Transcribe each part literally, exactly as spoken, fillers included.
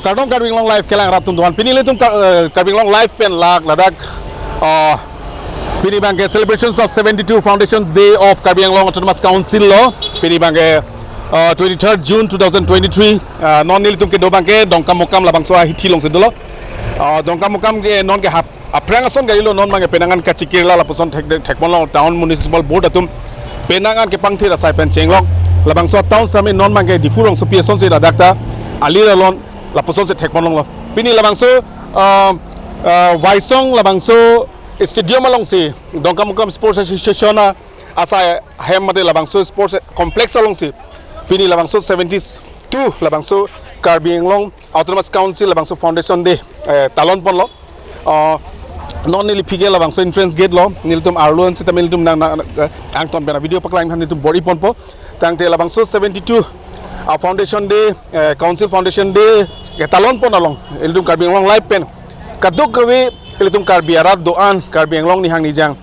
Kardom Karbi Anglong Live kelang rat atum doan. Pini ilitum Kar-, eh, Karbi Anglong Live pen lak ladak, ah, pini abangke celebrations of seventy-two Foundations Day of Karbi Anglong Autonomous Council lo. Pini abangke, ah, twenty-third June two thousand twenty-three. Ah, non nelitum kedo abangke Dongkamukam labangso ahithi alongsi dolo. Ah, Dongkamukam ke non ke hap aphrang ason kalilo, non abangke penang an kachikirla lapuson thek, thekponlong, town municipal board atum penang an kepangthir asai pen chenglok. Labangso town sitame non abangke Diphu rongsopi asonsi ladak ta alir alon lapusonsi thekponlonglo. Pini labangso, ah, ah, Waisong labangso stadium alongsi Dongkamukam Sports Association a asai ahem mate labangso sports complex alongsi pini labangso seventy-two labangso Karbi Anglong Autonomous Council labangso Foundation Day, eh, talon ponlo. Ah, non neli aphi ke labangso entrance gate lo, nelitum arlo an sitame nelitum nang, nang, eh, angton pen video paklang aphan nelitum bor-i ponpo. Tangte labangso seventy-two, ah, Foundation Day, eh, Council Foundation Day ketalon pon along ilitum Karbi Anglong Live pen kadokave ilitum Karbi arat doan, Karbi Anglong nihang nijang,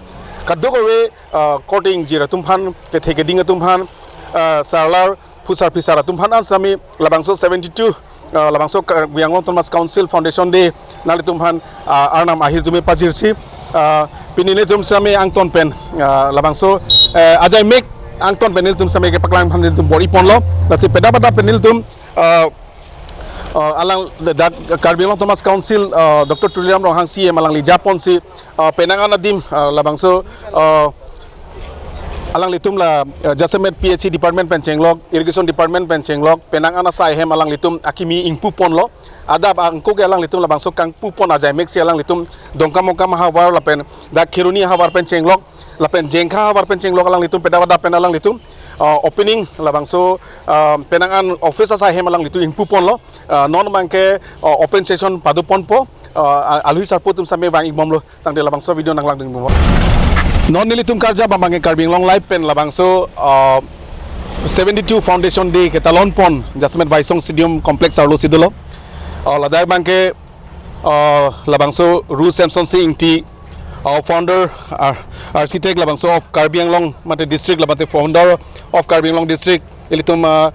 kadokave, ah, korte ingjir atum aphan, kethe keding atum aphan, ah, sarlar phusar phisar atum aphan an sitame labangso seventy-two, ah, labangso Karbi Anglong Autonomous Council Foundation Day nanglitum aphan, ah, arnam ahirjume pajirsi, ah, pini nelitum sitame angton pen, ah, labangso, eh, ajai mek angton pen nelitum sitame kepaklang aphan nelitum bor-i ponlo. Lasi peda peda pen nelitum, ah, ah, alang dak Karbi Anglong Autonomous Council, ah, Doctor Tuliram Ronghang C E M alangli japonsi, ah, penang an adim, ah, labangso, ah, alanglitum la, ah, jasemet P H E department pen chenglok, irrigation department pen chenglok, penang an asai ahem alanglitum akimi ingpu ponlo. Adap angko ke alanglitum labangso kangpu pon ajai meksi alanglitum Dongkamukam ahavar lapen dak Kheroni ahavar pen chenglok, lapen Jengkha ahavar pen chenglok alanglitum peda peda pen alanglitum, ah, opening labangso, ah, penang an office asai ahem alanglitum ingpu ponlo. Ah, non abangke, ah, open session pado ponpo, ah, alui sarpo atum sitame vang-ik bomlo. Tangte labangso video nanglang ding mo. Non nelitum karjap abangke Karbi Anglong Live pen labangso, ah, seventy-two Foundation Day ketalon pon jasemet Waisong Stadium Complex arlosi dolo. Ah, ladak abangke, ah, labangso Ru Semson Sing Ingti, ah, founder, ah, architect labangso of Karbi Anglong mate district, labangso founder of Karbi Anglong district, ilitum, ah,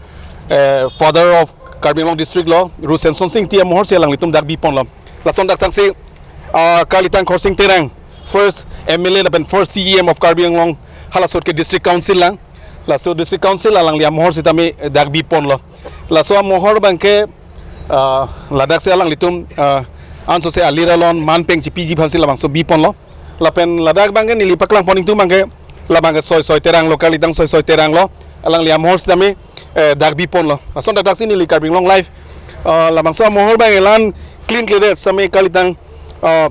eh, father of Karbi Anglong district lo, Ru Semson Sing Ingti amohorsi alanglitum dak bi ponlo. Lason dak thaksi, ah, kalitang Khorsing Terang, first M L A lapen first C E M of Karbi Anglong, halaso ahut ke district council lang. Laso district council alangli amohor sitame dak bi ponlo. Laso amohor abangke, ah, ladaksi alanglitum, ah, ansose alir alon manpeng chipiji aphansi labangso bi ponlo. Lapen ladak abangke neli paklang pon ingtung abangke, labangke Soi Soi Terang lo, kalitang Soi Soi Terang lo, alangli amohor sitame, eh, dak bi ponlo. Lason dak thaksi neli Karbi Anglong Live, ah, labangso amohor abang elan clean clear sitame kalitang, ah,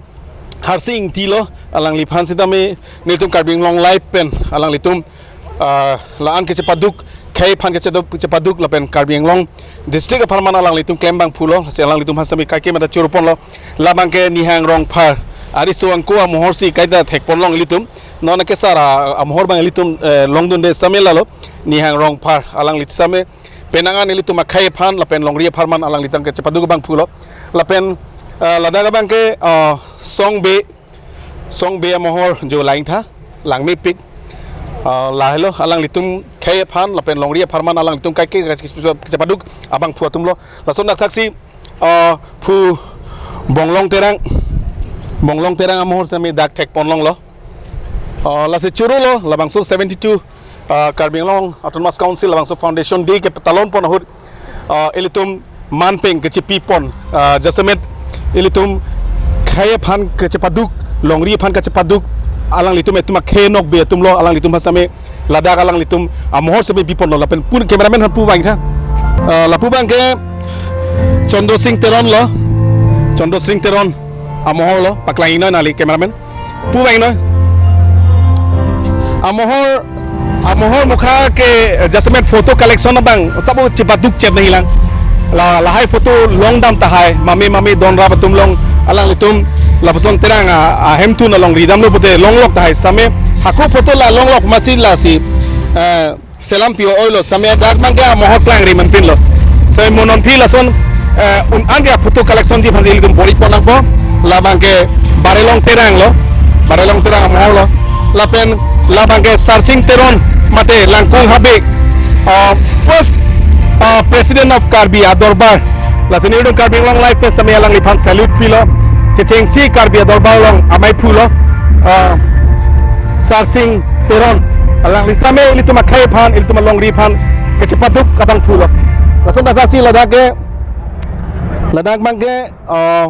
Harsing Ingti lo, alangliphan sitame nelitum Karbi Anglong Live pen alanglitum, ah, la-an kechepaduk, khei aphan kechedo-, kechepaduk lapen Karbi Anglong district apharman alanglitum klem abangphu lo, si alanglitum aphan sitame kaike mata choro ponlo. Labangke Nihang Rongphar, ariso angko amohorsi kaita thekponlong ilitum. Non kesar a-, amohor abang ilitum, eh, longdunde sitame lalo, Nihang Rongphar, alangli sitame penang an ilitum akhei aphan lapen longri apharman alanglitum kechepaduk abangphu lo. Lapen, ah, ladak abangke, ah, Song Bey, Song Bey amohor jo langtha, langmepik. Ah, lahelo alanglitum khei aphan lapen longri apharman alanglitum kaike kaike kechepaduk abangphu atum lo. Lason dak thaksi, ah, phu Bonglong Terang, Bonglong Terang amohor sitame dak thekponlonglo. Ah, lasi choro lo, labangso seventy-two, ah, Karbi Anglong Autonomous Council labangso Foundation Day ketalon pon ahut, ah, ilitum manpeng kechipi pon, ah, jasemet ilitum khei aphan kechepaduk, longri aphan kechepaduk, alanglitum etum akhei nokbe atum lo, alanglitum aphan sitame ladak alanglitum amohor sitame bi ponlo lapen pun cameraman aphan pu vangtha. Ah, lapu abangke Chandra Sing Teron lo, Chandra Sing Teron amohor lo, paklang-iknon neli cameraman. Pu vangnon. Amohor, amohor mukha ke jasemet photo collection abang sabo chepaduk chep nangjilang. La, lahai photo longdam tahai, mame mame don rap atum along, alanglitum lapuson Terang a, ahemtun along ridamlo pute longlok tahai sitame. Hako photo la longlok masi lasi, eh, selam pi-o-oi lo, sitame dak abangke amohor klangri manpinlo. Sitame mo non aphi lason, eh, un-an ke photo collection ji aphansi ilitum bor-i pon nangpo. Labangke Barelong Terang lo, Barelong Terang amohor lo. Lapen labangke Sarsing Teron mate Langkung Habe, ah, first, ah, President of Karbi Adorbar, Lasi nelitum Karbi Anglong Live pen sitame alangliphan salute pilo. Kechengsi Karbi Adorbar along amei phulo. Ah, Sarsing Teron. Alangli sitame ilitum akhei aphan, ilitum alongri aphan kachepaduk abang phulo. Lason dak si ladak ke, ladak abang ke, ah,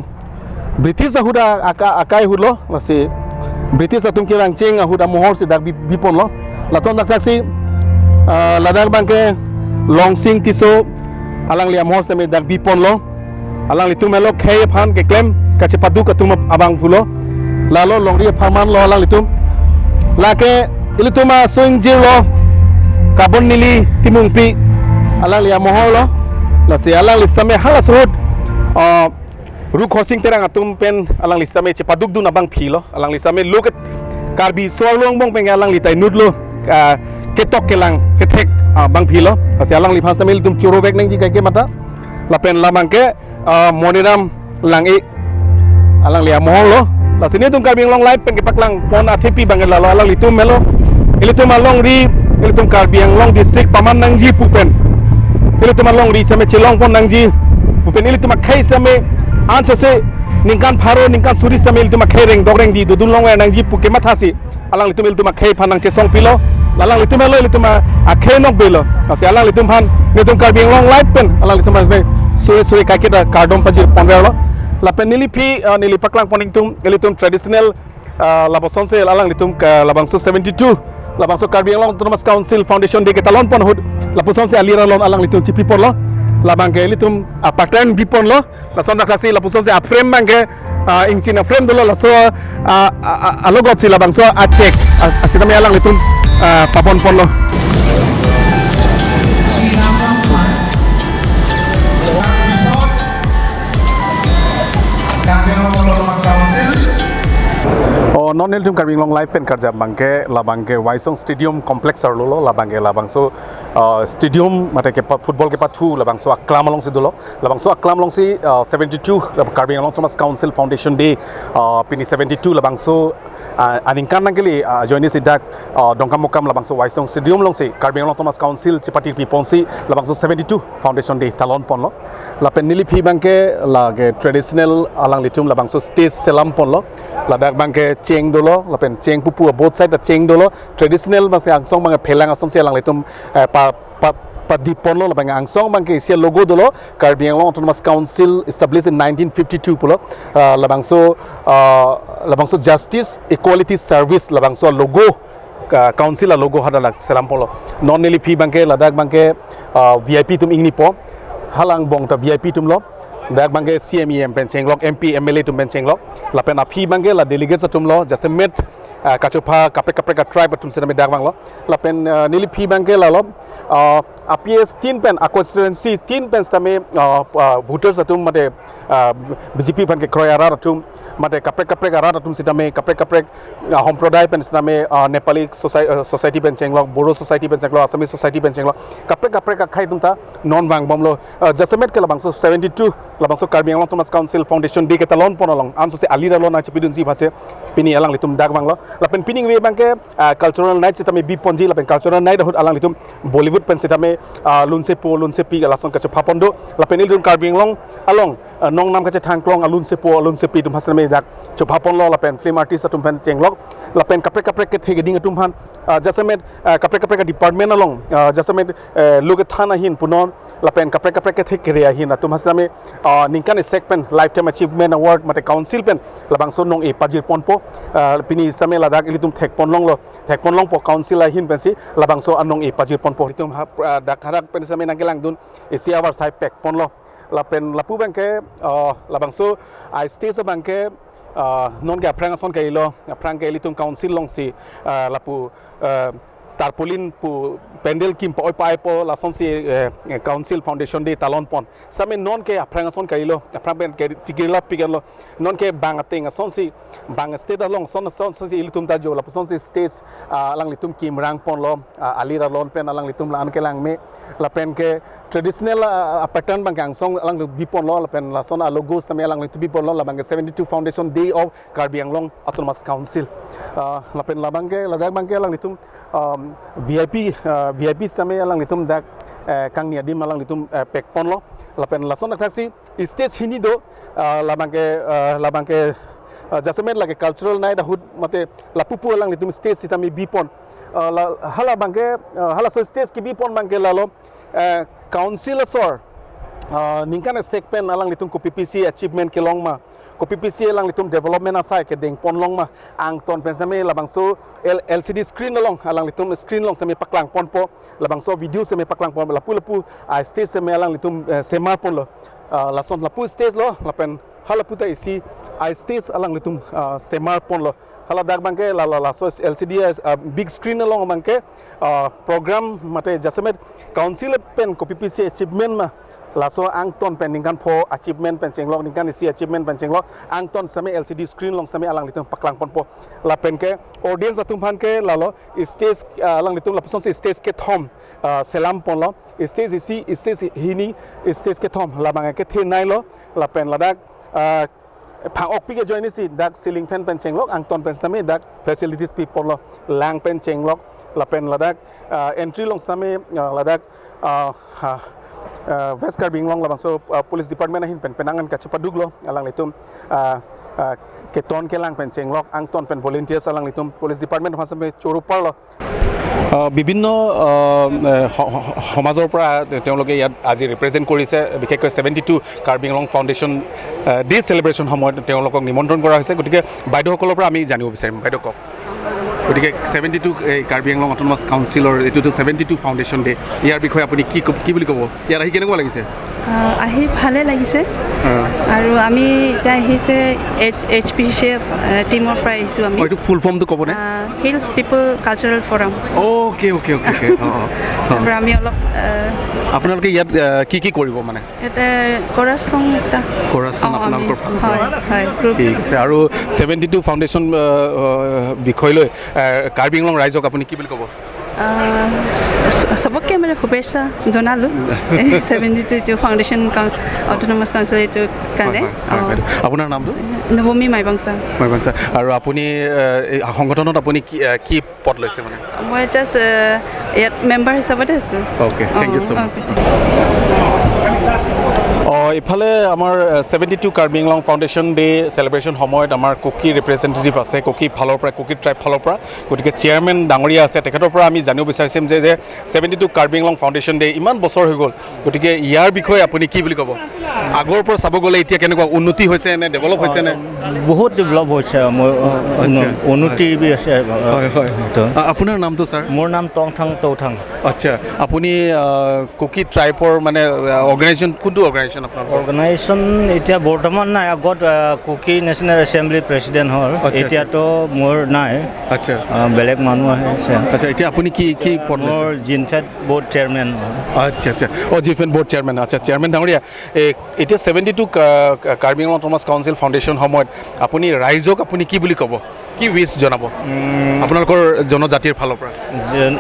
British ahut a-, aka-, akai ahut lo, lasi British atum kevang cheng ahut amohor si dak bi-, biponlo. Laton dak si, ah, ladak abang ke Longsing Tisso alangli amohor sitame dak biponlo. Alanglitum helo khei aphan keklem kachepaduk atum ab-, abang phulo. Lalo longri apharman lo alanglitum. Lake ilitum aso ingjir lo Kabon Neli Timungpi alangli amohor lo. Lasi alangli sitame halaso ahut, ah, Ru Khorsing Terang atum pen alangli sitame chepadukdun abang philo. Alangli sitame lo ke Karbi so-arlo angbong pen alangli ta inut lo, ah, ketok kelang kethek, ah, abang philo. Lasi alangliphan sitame ilitum chorovek nangji kaike mata. Lapen labang ke, ah, Moniram Lange alangli amohor lo. Lasi nelitum Karbi Anglong Live pen kepaklang pon athepi abang ke lalo alanglitum helo. Ilitum alongri, ilitum Karbi Anglong District paman nangji pu pen, ilitum alongri sitame chelong pon nangji pu pen, ilitum akhei sitame ansose ningkan pharo ningkan suri sitame ilitum akhei rengdok rengdi dodun longver nangji pu kematha si alanglitum ilitum akhei aphan nangchesong pilo. Alanglitum helo ilitum a-, akhei nokbe lo. Lasi alanglitum aphan nelitum Karbi Anglong Live pen alanglitum aphan suri suri kaiketa kardom pajir ponverlo. Lapen neliphi, ah, neli paklang pon ingtung ilitum traditional, ah, lapuson si alanglitum ke labangso seventy-two, labangso Karbi Anglong Autonomous Council Foundation Day ketalon pon ahut lapuson si alir alon alanglitum chipi ponlo. Labang ke ilitum, ah, pattern biponlo. Lason dak si lapuson si a-frame abang ke, ah, ingchin a-frame dolo, laso, ah, ah, ah, alogot si labangso a-check, ah, ah, sitame alanglitum, ah, pabon ponlo. Oh, non nelitum Karbi Anglong Live pen karjap abang ke, labang ke Waisong Stadium Complex arlo lo, labang ke labangso, ah, stadium mate ke pa-, football kepathu labangso aklam alongsi dolo. Labangso aklam alongsi, ah, seventy-two, Karbi Anglong Autonomous Council Foundation Day, ah, pini seventy-two labangso, ah, aningkan nangkele, ah, ajoine si dak, ah, Dongkamukam labangso Waisong Stadium alongsi Karbi Anglong Autonomous Council chepatiri ponsi labangso seventy-two Foundation Day talon ponlo. Lapen neliphi abang ke lake traditional alanglitum labangso stage selam ponlo. Ladak abang ke cheng dolo, lapen cheng pupu both side ta cheng dolo. Traditional abang si angsong abang ke phelang asonsi alanglitum, eh, pa pa-, padi ponlo. Labang angsong abang ke isi a-logo dolo, Karbi Anglong Autonomous Council established in nineteen fifty-two pulo. Ah, labangso, ah, labangso justice, equality, service, labangso a-logo, ah, council a-logo hadak selam ponlo. Non neliphi abang ke, ladak abang ke, ah, V I P atum ingnipo. Hala angbong ta V I P atum lo. Dak abang ke C M, E M pen chenglok, M P, M L A atum pen chenglok. Lapen aphi abang ke la delegates atum lo, jasemet, ah, kachopha kaprek kaprek a-tribe atum sitame dak vanglo. Lapen, ah, neliphi abang ke lalo, ah, a-P S tin pen, a-constituency tin pen sitame, ah, ah, voters atum mate, ah, B J P aphan kekroi arat atum, mate kaprek kaprek arat atum sitame, kaprek kaprek, ah, Ahom Prodai pen sitame, ah, Nepali soci-, ah, society pen chenglok, Bodo society pen chenglok, Assamese society pen chenglok, kaprek kaprek akhei atum ta non vangbomlo. Ah, jasemet ke labangso seventy-two, labangso Karbi Anglong Autonomous Council Foundation Day ketalon pon along ansose alir alon nangchipidunji aphansi pini alanglitum dak vanglo. Lapen pining ve abang ke, ah, cultural night sitame biponji, lapen cultural night ahut alanglitum Bollywood pen sitame, ah, lunsepo lunsepi lason kachopha pon do. Lapen ilitum Karbi Anglong along, ah, nongnam kachethangklong alunsepo alunsepi atum aphan sitame dak chopha ponlo, lapen film artist atum aphan chenglok. Lapen kaprek kaprek kethek keding atum aphan, ah, jasemet, ah, kaprek kaprek department along, ah, jasemet, eh, lo kethan ahin punon, lapen kaprek kaprek kethek kere ahin atum aphan sitame, ah, ningkan isi pen Lifetime Achievement Award mate council pen labangso nong-e pajir ponpo. Ah, pini sitame ladak ilitum thek pon longlo, thek pon longpo council ahin pensi labangso anong-e pajir ponpo. Itum ha, ah, dak hadak pen sitame nangkelangdun isi avarsai pek ponlo. Lapen lapu abang ke, ah, labangso a-stage abang ke, ah, non ke aphrang ason kalilo, aphrang ke ilitum council alongsi, ah, lapu, ah, tarpaulin pu pandal kim pa-oi pa-aipo lasonsi, eh, eh, Council Foundation Day talon pon. Sitame non ke aphrang ason kalilo, aphrang pen ke chikirla pikan lo. Non ke bang ateng asonsi, bang stage along son, son, sonsi ilitum ta jo, lapusonsi stage, ah, alanglitum kim rang ponlo, ah, alir alon pen alanglitum la-an kelangme. Lapen ke traditional, ah, ah, pattern abang ke angsong alanglitum bi ponlo, lapen lason a-logo sitame alanglitum bi ponlo, labang ke seventy-two Foundation Day of Karbi Anglong Autonomous Council. Ah, lapen labang ke, ladak abang ke alanglitum, um, V I P, ah, V I P sitame alanglitum dak, eh, kangni adim alanglitum, eh, pek ponlo. Lapen lason athaksi stage hini do, ah, labangke, ah, labangke, ah, jasemet lake cultural night ahut mate lapupu alanglitum stage sitame bipon. Ah, la, halabangke, ah, halaso stage kebipon abangke lalo, eh, council asor, ah, ningkan esek pen alanglitum kopipisi achievement kelong ma, kopipisi alanglitum development asai kedengpon long ma, angton pen sitame labangso L-, L C D screen along, alanglitum screen along sitame paklangponpo, labangso video sitame paklangpon, lapu lapu, ah, stage sitame alanglitum, eh, semarponlo. Ah, lason lapu stage lo, lapen halapu ta isi, ah, stage alanglitum, ah, semarponlo. Haladak abangke la, la, laso L C D, ah, big screen along abangke, ah, program mate jasemet council pen kopipisi achievement ma, laso angton pen ningkan pho achievement pen chenglok, ningkan isi achievement pen chenglok, angton sitame L C D screen along sitame alanglitum paklangponpo. Lapenke audience atum aphanke lalo stage, ah, alanglitum lapusonsi stage kethom, ah, selamponlo. Stage isi, stage hini, stage kethom labang kethe nailo. Lapen ladak, ah, phang-okpi ke join isi dak ceiling fan pen chenglok, angton pen sitame dak facilities piponlo, lang pen chenglok, lapen ladak, ah, entry along sitame, ah, ladak, ah, ha, ah, West Karbi Anglong labangso, ah, police department ahin pen penang an kachepaduklo, alanglitum, ah, ah, keton kelang pen chenglok, angton pen volunteers alanglitum police department aphan sitame choro parlo. আহ, বিভিন্ন আহ, এ, স- স- সমাজৰ পৰা তেওঁলোকে ইয়াত আজি represent কৰিছে, বিশেষকৈ seventy two Karbi Anglong foundation day celebration সময়ত তেওঁলোকক নিমন্ত্ৰণ কৰা হৈছে। গতিকে বাইদেউসকলৰ পৰা আমি জানিব বিচাৰিম। বাইদেউ কওক। গতিকে ছেভেণ্টি টু এই কাৰ্বি আংলং অট'নমাছ কাউন্সিলৰ এইটোতো ছেভেণ্টি টু ফাউণ্ডেশ্যন ডে, ইয়াৰ বিষয়ে আপুনি কি ক- কি বুলি ক'ব? ইয়াত আহি কেনেকুৱা লাগিছে? আহ, আহি ভালে লাগিছে। আৰু আমি এতিয়া আহিছে H H P C F টিমৰ পৰা আহিছোঁ আমি। অ, এইটো ফুল ফৰ্মটো ক'বনে? Hills people cultural forum. Okay, okay, okay, okay. অ, অ, অ। তাৰ পৰা আমি অলপ, আহ, আপোনালোকে ইয়াত আহ, কি কি কৰিব মানে? ইয়াতে কোৰাছ ছং এটা। কোৰাছ ছং অ, আমি, আপোনালোকৰ ফালৰ পৰা? হয়, হয়, গ্ৰুপ। ঠিক আছে। আৰু ছেভেণ্টি টু ফাউণ্ডেশ্যন আহ, আহ, বিষয় লৈ আহ, কাৰ্বি আংলং ৰাইজক আপুনি কি বুলি ক'ব? আহ, চ- চ- চবকে মানে শুভেচ্ছা জনালোঁ। ছেভেণ্টি টু এইটো ফাউণ্ডেশ্যন কাউ- অট'নমাছ কাউন্সিল এইটো কাৰণে। হয়, হয়, হয়, অ। বাইদেউ। আপোনাৰ নামটো? নৱমী মাইবাংচা। মাইবাংচা। আৰু আপুনি আহ, এই সংগঠনত আপুনি কি আহ, কি পদ লৈছে মানে? মই জাষ্ট ইয়াত মেম্বাৰ হিচাপতে আছোঁ। অ'কে, থেংক ইউ ছ' মাছ। অ'কে। অ, ইফালে আমাৰ seventy two Karbi Anglong foundation day celebration সময়ত আমাৰ কুকি ৰিপ্ৰেজেণ্টেটিভ আছে, কুকি ফালৰ পৰা, কুকি ট্ৰাইব ফালৰ পৰা। গতিকে চেয়াৰমেন ডাঙৰীয়া আছে, তেখেতৰ পৰা আমি জানিব বিচাৰিম যে যে seventy two Karbi Anglong foundation day ইমান বছৰ হৈ গ'ল, গতিকে ইয়াৰ বিষয়ে আপুনি কি বুলি ক'ব? আগৰ পৰা চাব গ'লে এতিয়া কেনেকুৱা উন্নতি হৈছে নে ডেভেলপ হৈছে নে? বহুত ডেভেলপ হৈছে, মই, আচ্ছা। উন্নতি বি আছে। হয়, হয়। তো। আ- আপোনাৰ নামটো ছাৰ? মোৰ নাম টংথাং তৌথাং। আচ্ছা, আপুনি আহ, কুকি ট্ৰাইবৰ মানে আহ, অৰ্গেনাইজেশ্যন কোনটো অৰ্গেনাইজেশ্যন আপোনালোকৰ? অৰ্গেনাইজেশ্যন এতিয়া বৰ্তমান নাই, আগত আহ, কুকি নেশ্যনেল এছেম্বলি প্ৰেচিডেণ্ট হ'ল, আচ্ছা, আচ্ছা। এতিয়াতো মোৰ নাই। আচ্ছা। আহ, বেলেগ মানুহ আহিছে। আচ্ছা, এতিয়া আপুনি কি কি পদ লৈছে? মোৰ জিনফেড বৰ্ড চেয়াৰমেন। আচ্ছা, আচ্ছা। অ, জিনফেড বৰ্ড চেয়াৰমেন। আচ্ছা, চেয়াৰমেন ডাঙৰীয়া, এ, এতিয়া ছেভেণ্টি টু কা- কা- কাৰ্বি আংলং অট'নমাছ কাউন্সিল ফাউণ্ডেশ্যন সময়ত আপুনি ৰাইজক আপুনি কি বুলি ক'ব? কি উইচ জনাব উম, আপোনালোকৰ জনজাতিৰ ফালৰ পৰা? যেন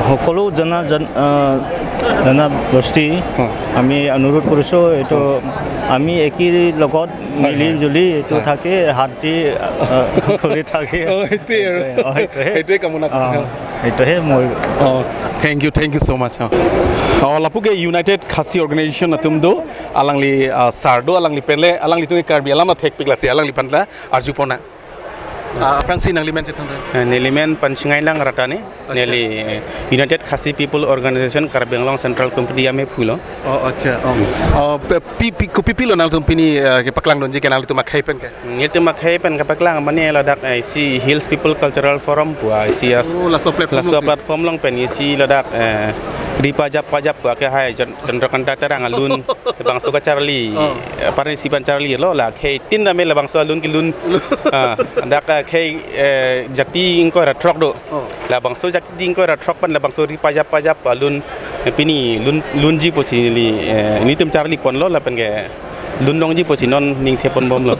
সকলো জনা জন- আহ, জনগোষ্ঠী অ। আমি অনুৰোধ কৰিছোঁ, এইটো আমি একেই লগত হয়, মিলি হয়। জুলি এইটো হয়। থাকে, শান্তি আহ, কৰি থাকে। অ, সেইটোৱে আৰু। সেইটোৱে, অ, সেইটোৱে। সেইটোৱে কামনা অ, কৰিছোঁ। সেইটোহে মোৰ। অ, thank you, thank you so much. O, O, lapu ke United Khasi Organization atum do, alangli, ah, sar do, alangli pen le, alanglitum Karbi alam athekpik lasi, alangliphan ta arjupon nang. Ah, aphrangsi nanglimen chethan ta? Eh, nelimen Panchingailang Ratani, acha. Neli, eh, United Khasi People Organization Karbi Anglong Central Committee amephu lo. Oh, acha. Oh. Oh, pe- pi, pi, kopi pilo nangtum pini, eh, kepaklangdunji ke nanglitum akhei pen ke? Nelitum akhei pen kepaklang mane ladak, eh, isi Hills People Cultural Forum pu, ah, isi as- Oh, laso platform laso alongsi. Platform along pen isi ladak, eh, ri pajap pajap pu akehai Chan- Chandrakanta Terang alun labangso kacharli, oh, eh, parnisi pen charlilo, la khei tin dame labangso alun kelun. Ah, dak, eh, khei, eh, jati ingkoi ra throk do. Oh. Labangso jati ingkoi ra throk pen labangso ri pajap pajap alun, eh, pini lun- lunji pusi neli, eh, nelitum charliponlo lapen ke lun longji pusi non ning thepon bomlo.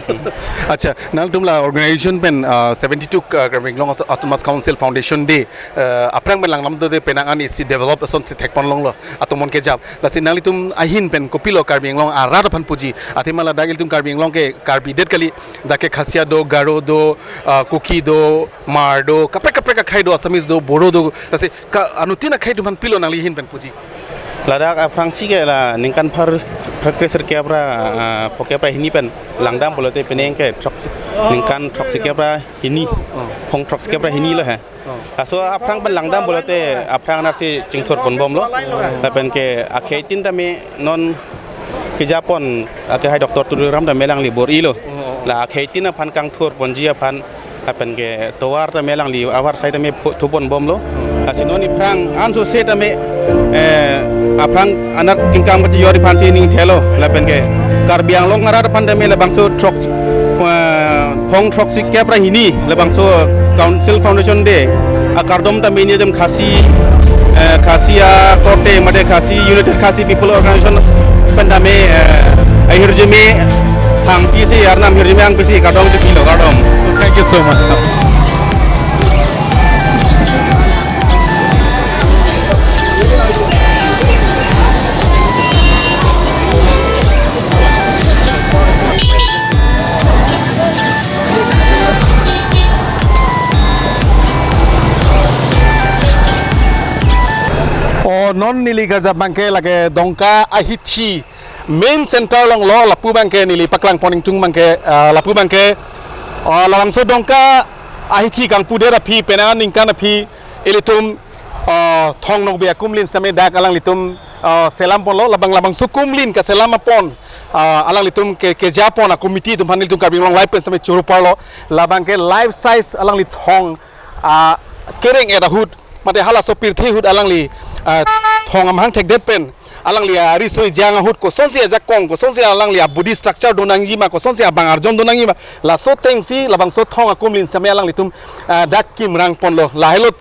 Acha, nangtum la organization pen, ah, seventy-two, ah, Karbi Anglong Auto- Autonomous Council Foundation Day, ah, aphrang pen langdam do de penang an isi develop ason si thekpon longlo atomon kejap. Lasi nanglitum ahin pen kopilo Karbi Anglong arat aphan puji. Athema ladak ilitum Karbi Anglong ke Karbi det kali, dak ke Khasia do, Garo do, ah, Kuki do, Hmar do, kaprek kaprek akhei do, Assamese do, Boro do. Lasi ka anuttin akhei atum aphan pilo nangli ahin pen puji? Ladak aphrangsi ke la ningkan phar, phar kre sirkep ra, ah, phongkep ra hini pen langdam pulote penang ke throk, ningkan throksi kep ra hini, Oh. phong throksi kep ra hini lo he. Oh. Laso aphrang pen langdam pulote aphrang anarsi chingthur ponbomlo. Lapen ke akhei tin tame non kejapon akhei hai Doctor Tuliram tame alangli bor-ilo. Oh, oh, oh. La akhei tin aphan kangthur ponji aphan lapen ke tovar tame alangli avarsai tame phu-, thuponbomlo. Lasi non aphrang anso se tame, eh, aphrang anak kingkam kachijor aphansi ning thelo lapen ke Karbi Anglong arat aphan tame labangso throk, eh, phong throksi kep ra hini labangso Council Foundation Day akardom tame nelitum Khasi, eh, Khasi akorte mate Khasi United Khasi People Organization pen tame, eh, ahirjume hangpisi arnam hirjume hangpisi kardom tipilo, kardom. Thank you so much. O non neli karjap abangke lake Dongka ahithi main center along lo, lapu abangke neli paklang pon ingtung abangke, ah, lapu abangke, ah, labangso Dongka ahithi kangpudet aphi penang aningkan aphi ilitum, ah, Thong Nokbe akumlin sitame dak alanglitum, ah, selam ponlo, labang labangso kumlin kaselam apon, ah, alanglitum ke, kejapon a committee atum aphan ilitum Karbi Anglong Live pen sitame choro parlo, labangke life size alangli thong, ah, kereng-et ahut mate halaso pirthe ahut alangli, ah, thong amahang thekdet pen alangli, ah, riso ejang ahut kosonsi ajakong, kosonsi alangli, ah, body structure donangji ma, kosonsi abang arjon donangji ma, laso atengsi labangso Thong akumlin sitame alanglitum, ah, dak kimrang ponlo. Lahelo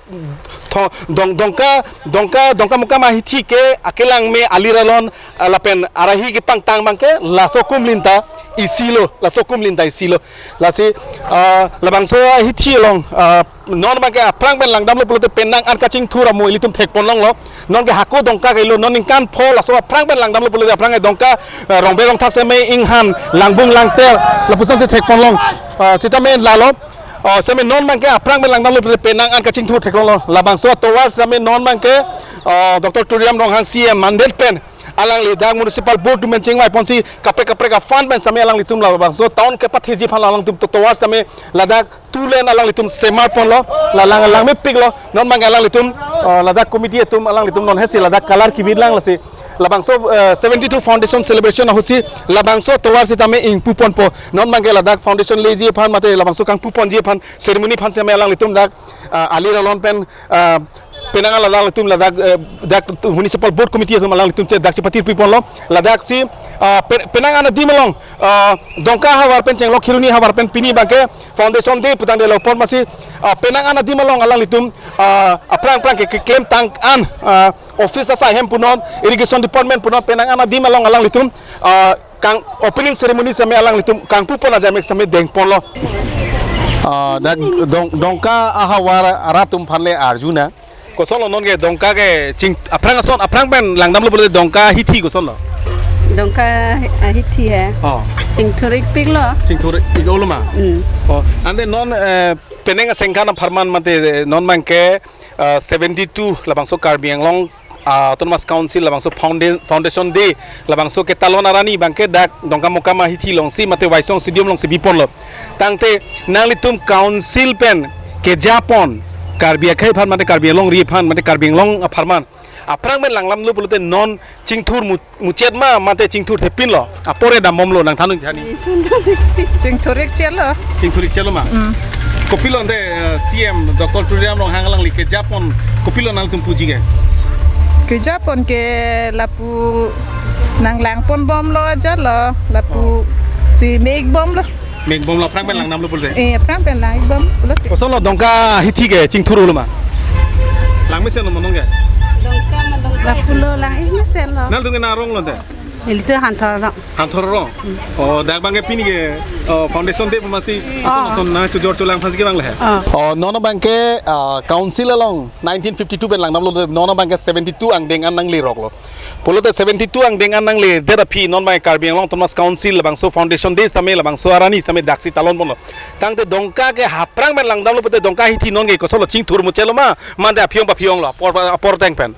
Thong, Dong, Dongka, Dongka, Dongkamukam ahithi ke akelang me alir alon, ah, lapen arahi kepangtang abangke laso akumlin ta isilo, laso akumlin ta isilo. Lasi, ah, labangso ahithi along, ah, non abangke aphrang pen langdamlo pulote penang an kachingthur amo ilitum thekpon longlo. Non ke hako Dongka kailo, non ningkan pho laso aphrang pen langdamlo pulote aphrang ke Dongka, eh, Rongbe Rongthak sitame inghan, langbung langter, lapusonsi thekpon long. Eh, sitame lalo, eh, sitame non abangke aphrang pen langdamlo pulote penang an kachingthur theklonglo. Labangso atovar sitame non abangke, eh, Doctor Tuliram Ronghang C M mandate pen alangli dak municipal board atum pen chingvai ponsi kaprek kaprek a fund pen sitame alanglitum labangso town kepatheji aphan alangtum to-, tovar sitame ladak two lane alanglitum semar ponlo, la lang langmepiklo, non abangke alanglitum, oh, ladak committee atum alanglitum non hesi ladak colour kivit lang lasi. Labangso, eh, seventy-two foundation celebration ahutsi labangso tovar sitame ingpu ponpo. Non abangke ladak foundation leji aphan mate labangso kangpu ponji aphan ceremony aphan sitame alanglitum dak, ah, alir alon pen, ah, penang an alanglitum ladak, eh, dak municipal board committee atum alanglitum che dak chepatiri ponlo. Ladaksi, ah, pe-, penang an adim along, ah, Dongka ahavar pen Chenglok Kheroni ahavar pen pini abangke Foundation Day putangdetlo pon masi, ah, penang an adim along alanglitum, ah, aphrang aphrang ke, keklemtang an, ah, office asai hem punon, irrigation department punon, penang an adim along alanglitum, ah, kang opening ceremony sitame alanglitum kangpu pon ajamek sitame deng ponlo. Ah, dak Dong, Dongka ahavar arat atum aphan le arjuna. Kosonlo non ke Dongka ke ching aphrang ason, aphrang pen langdamlo pulote Dongka ahithi kosonlo? Dongka ahithi he. Oh. Chingthur-ikpiklo. Chingthur-iklo ma? Hmm. Oh, ante non, eh, penang asengkan apharman mate, eh, non abangke, eh, seventy-two labangso Karbi Anglong, ah, Autonomous Council labangso founda-, Foundation Day labangso ketalon arni abangke dak Dongkamukam ahithi alongsi mate Waisong Stadium alongsi biponlo. Tangte nanglitum council pen kejapon Karbi akhei aphan mate Karbi Anglong ri aphan mate Karbi Anglong apharman aphrang pen langdamlo pulote non chingthur mu-, muchet ma mate chingthurthepinlo? Apor ke dambomlo, nangthan un thani. Chingthur-ikchetlo. Chingthur-ikchetlo ma? Mm. Kopilo ante, eh, C M Doctor Tuliram Ronghang alangli kejapon kopilo nangtum puji ke? Kejapon ke lapu nanglang ponbomlo ajatlo, lapu Oh. si me-ikbomlo. Me-ikbomlo aphrang pen langdamlo pulote? Eh, aphrang pen lang-ikbomlo. Kosonlo Dongka ahithi ke chingthurlo ma? Langmesen ma non ke? Dongka ma Dongka. Lapulo lang-ikmesenlo. Nangtum ke nang aronglo ante? Nelitum Hanthor arong. Hanthor arong? Oh, dak abangke pini ke, oh, Foundation Day pu masi, Oh. ason ason nangchojor cholang aphansi ke abang le he? Oh. Oh, non abangke, ah, council along nineteen fifty-two pen langdamlo, non abangke seventy-two angdeng an nangleroklo. Pulote seventy-two angdeng an nangledet aphi non abang Karbi Anglong Autonomous Council labangso Foundation Day sitame labangso arni sitame daksi talon ponlo. Tangte Dongka ke aphrang pen langdamlo pulote Dongka ahithi non ke kosonlo, chingthur muchetlo ma, mate aphi-ong paphi-onglo, apor, apor ateng pen?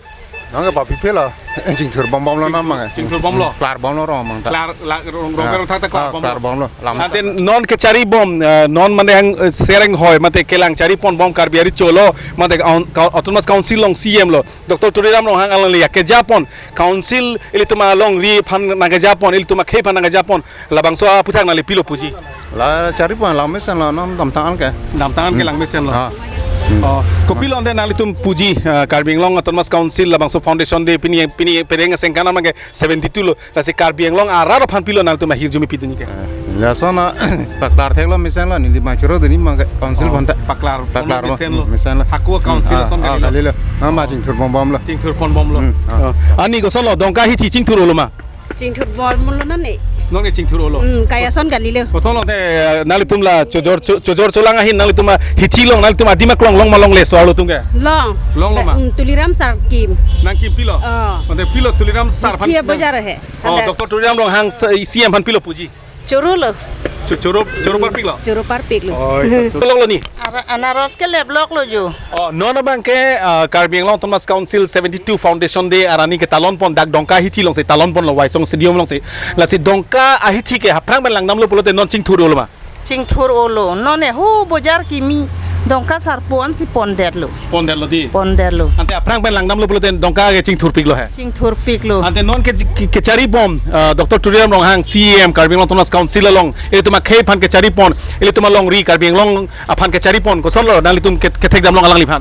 Nang ke papi phela, chingthur bom bom lo na mang. Chingthur bom lo. Klar bom lo rong mang ta. Klar, la, rong, rong, ah, rong thak ta klar, ah, bom lo. Klar bom lo. Lam ante sa. Non kechari bom, eh, non mane yang, eh, sereng hoi, mate kelang chari pon bom Karbi ari cholo, mate kaun-, kau-, Autonomous Council along C M lo. Doctor Tuliram Ronghang alangli akeja pon, Council ilitum alongri aphan nangkeja pon, ilitum akhei aphan nangkeja pon. Labangso aphuthak nangli pilo puji. La chari pon lang mesen lo, non damtang an ke. Damtang an ke, hmm, lang mesen lo. Ah. Oh, kopilo ante nanglitum puji, ah, Karbi Anglong Autonomous Council labangso foundation day pini, pini pereng asengkan amang ke seventy two lo. Lasi Karbi Anglong arat aphan pilo nanglitum ahirjume pidun ke. Eh, laso na paklar thek lo mesen lo, neli machoro deni mang ke council, oh, banta. Paklar, paklar lo, mesen lo. Hmm, mesen lo. Hako council, hmm, ason ah, kali lo. Kali lo. Na ma chingthur bom bom lo. Chingthur pon bom lo. Hmm, ah. Oh. Ani koson lo, Dongka ahithi chingthur olo ma? Chingthur bom lo na ne. Non ke chingthur olo. Hmm, kayason kali lo. Koson lo te, eh, nanglitum la chojor, cho-, chojor cholang ahin nanglitum ahithi along, nanglitum adim aklong long ma longle so-arlo atum ke? Long. Long lo ma? Hmm, Tuliram sir kim. Nangkim pilo? Oh. Ante pilo Tuliram sir aphan. Hithi abojar he. Oh, ante Doctor Tuliram Ronghang sa-, C M aphan pilo puji. Choro lo. Cho-, choro, choro parpik lo? Choro parpik lo. Oh, iya, choro. Long lo ni? Ara-, anaros ke leblok lo jo. Oh, non abang ke, ah, Karbi Anglong Autonomous Council seventy two Foundation Day arni ketalon pon dak Dongka ahithi alongsi talon pon lo, Waisong Stadium alongsi. Lasi Dongka ahithi ke aphrang pen langdam lo pulote non chingthur olo ma? Chingthur olo. Non ne ho bojar kimi Dongka sir pon si pon det lo. Pon det lo di? Pon det lo. Ante aphrang pen langdam lo pulote Dongka ke chingthur pik lo he? Chingthur pik lo. Ante non ke, ke, kechari pon, ah, Doctor Tuliram Ronghang C M Karbi Anglong Autonomous Council along, ilitum akhei aphan kechari pon, ilitum alongri Karbi Anglong aphan kechari pon, koson lo nanglitum ke-, kethek dam long alangliphan?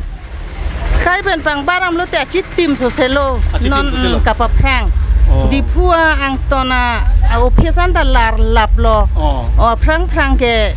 Akhei pen pangbar damlo te achitim sose lo. Achitim non, sose lo. Mm, kapaphrang. Oh. Diphu angton a, a office anta lar lap lo. Oh. Oh, aphrang phrang ke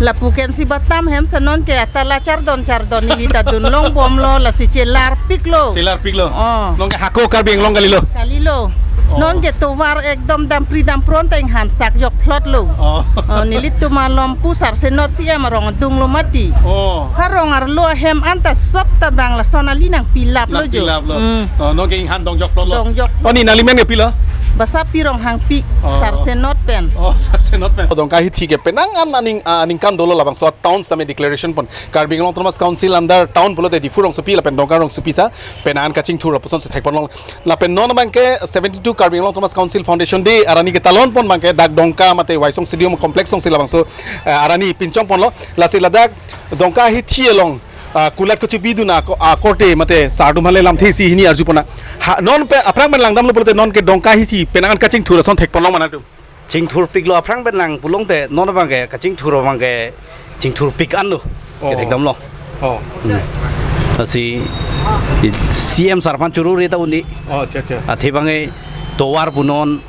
lapu ken si batam hem se non ke ata la chardon chardon neli ta dun long bom lo, lasi chelar pik lo. Chelar pik lo. Oh. Non ke hako Karbi Anglong kali lo? Kali lo. Oh. Non ke tovar ekdom dampri dampron ta inghan sak jok phlot lo. Oh. Oh, nelitum alom pu sar senot si em arong adung lo mati. Oh. Harong arlo ahem anta sop ta bang lason ali nangpi lap lo jo. Nangpi lap lo. Mm. Oh, non ke inghan dong jok phlot lo. Dong jok. Oh, ni nangli men ke pilo? Basapi Ronghangpi. Oh. Sar senot pen. Oh, sar senot pen. Dongka ahithi ke penang an aning, ah, aningkan dolo labangso town sitame declaration pon. Karbi Anglong Autonomous Council under town pulote Diphu rongsopi lapen Dongka rongsopi ta penang an kachingthur apusonsi thek pon long. Lapen non abang ke seventy two Karbi Anglong Autonomous Council Foundation Day arni ketalon pon abang ke dak Dongka mate Waisong Stadium Complex alongsi labangso, eh, arni pinchong pon lo. Lasi ladak Dongka ahithi along, ah, kulat kuchi bidun ako-, akorte mate sar atum hale lamthe isi hini arju pon nang. Ha, non pen aphrang pen langdam lo pulote non ke Dongka ahithi penang an kachingthur ason thek pon long ma nangtum? Chingthur pik lo, aphrang pen lang pu long te non abang ke kachingthur abang ke chingthur pik an lo. Oh. Kethek dam long. Oh. Hmm. Lasi C M sar aphan choro re ta un-e. Oh, acha, acha. Athe abang ke tovar punon,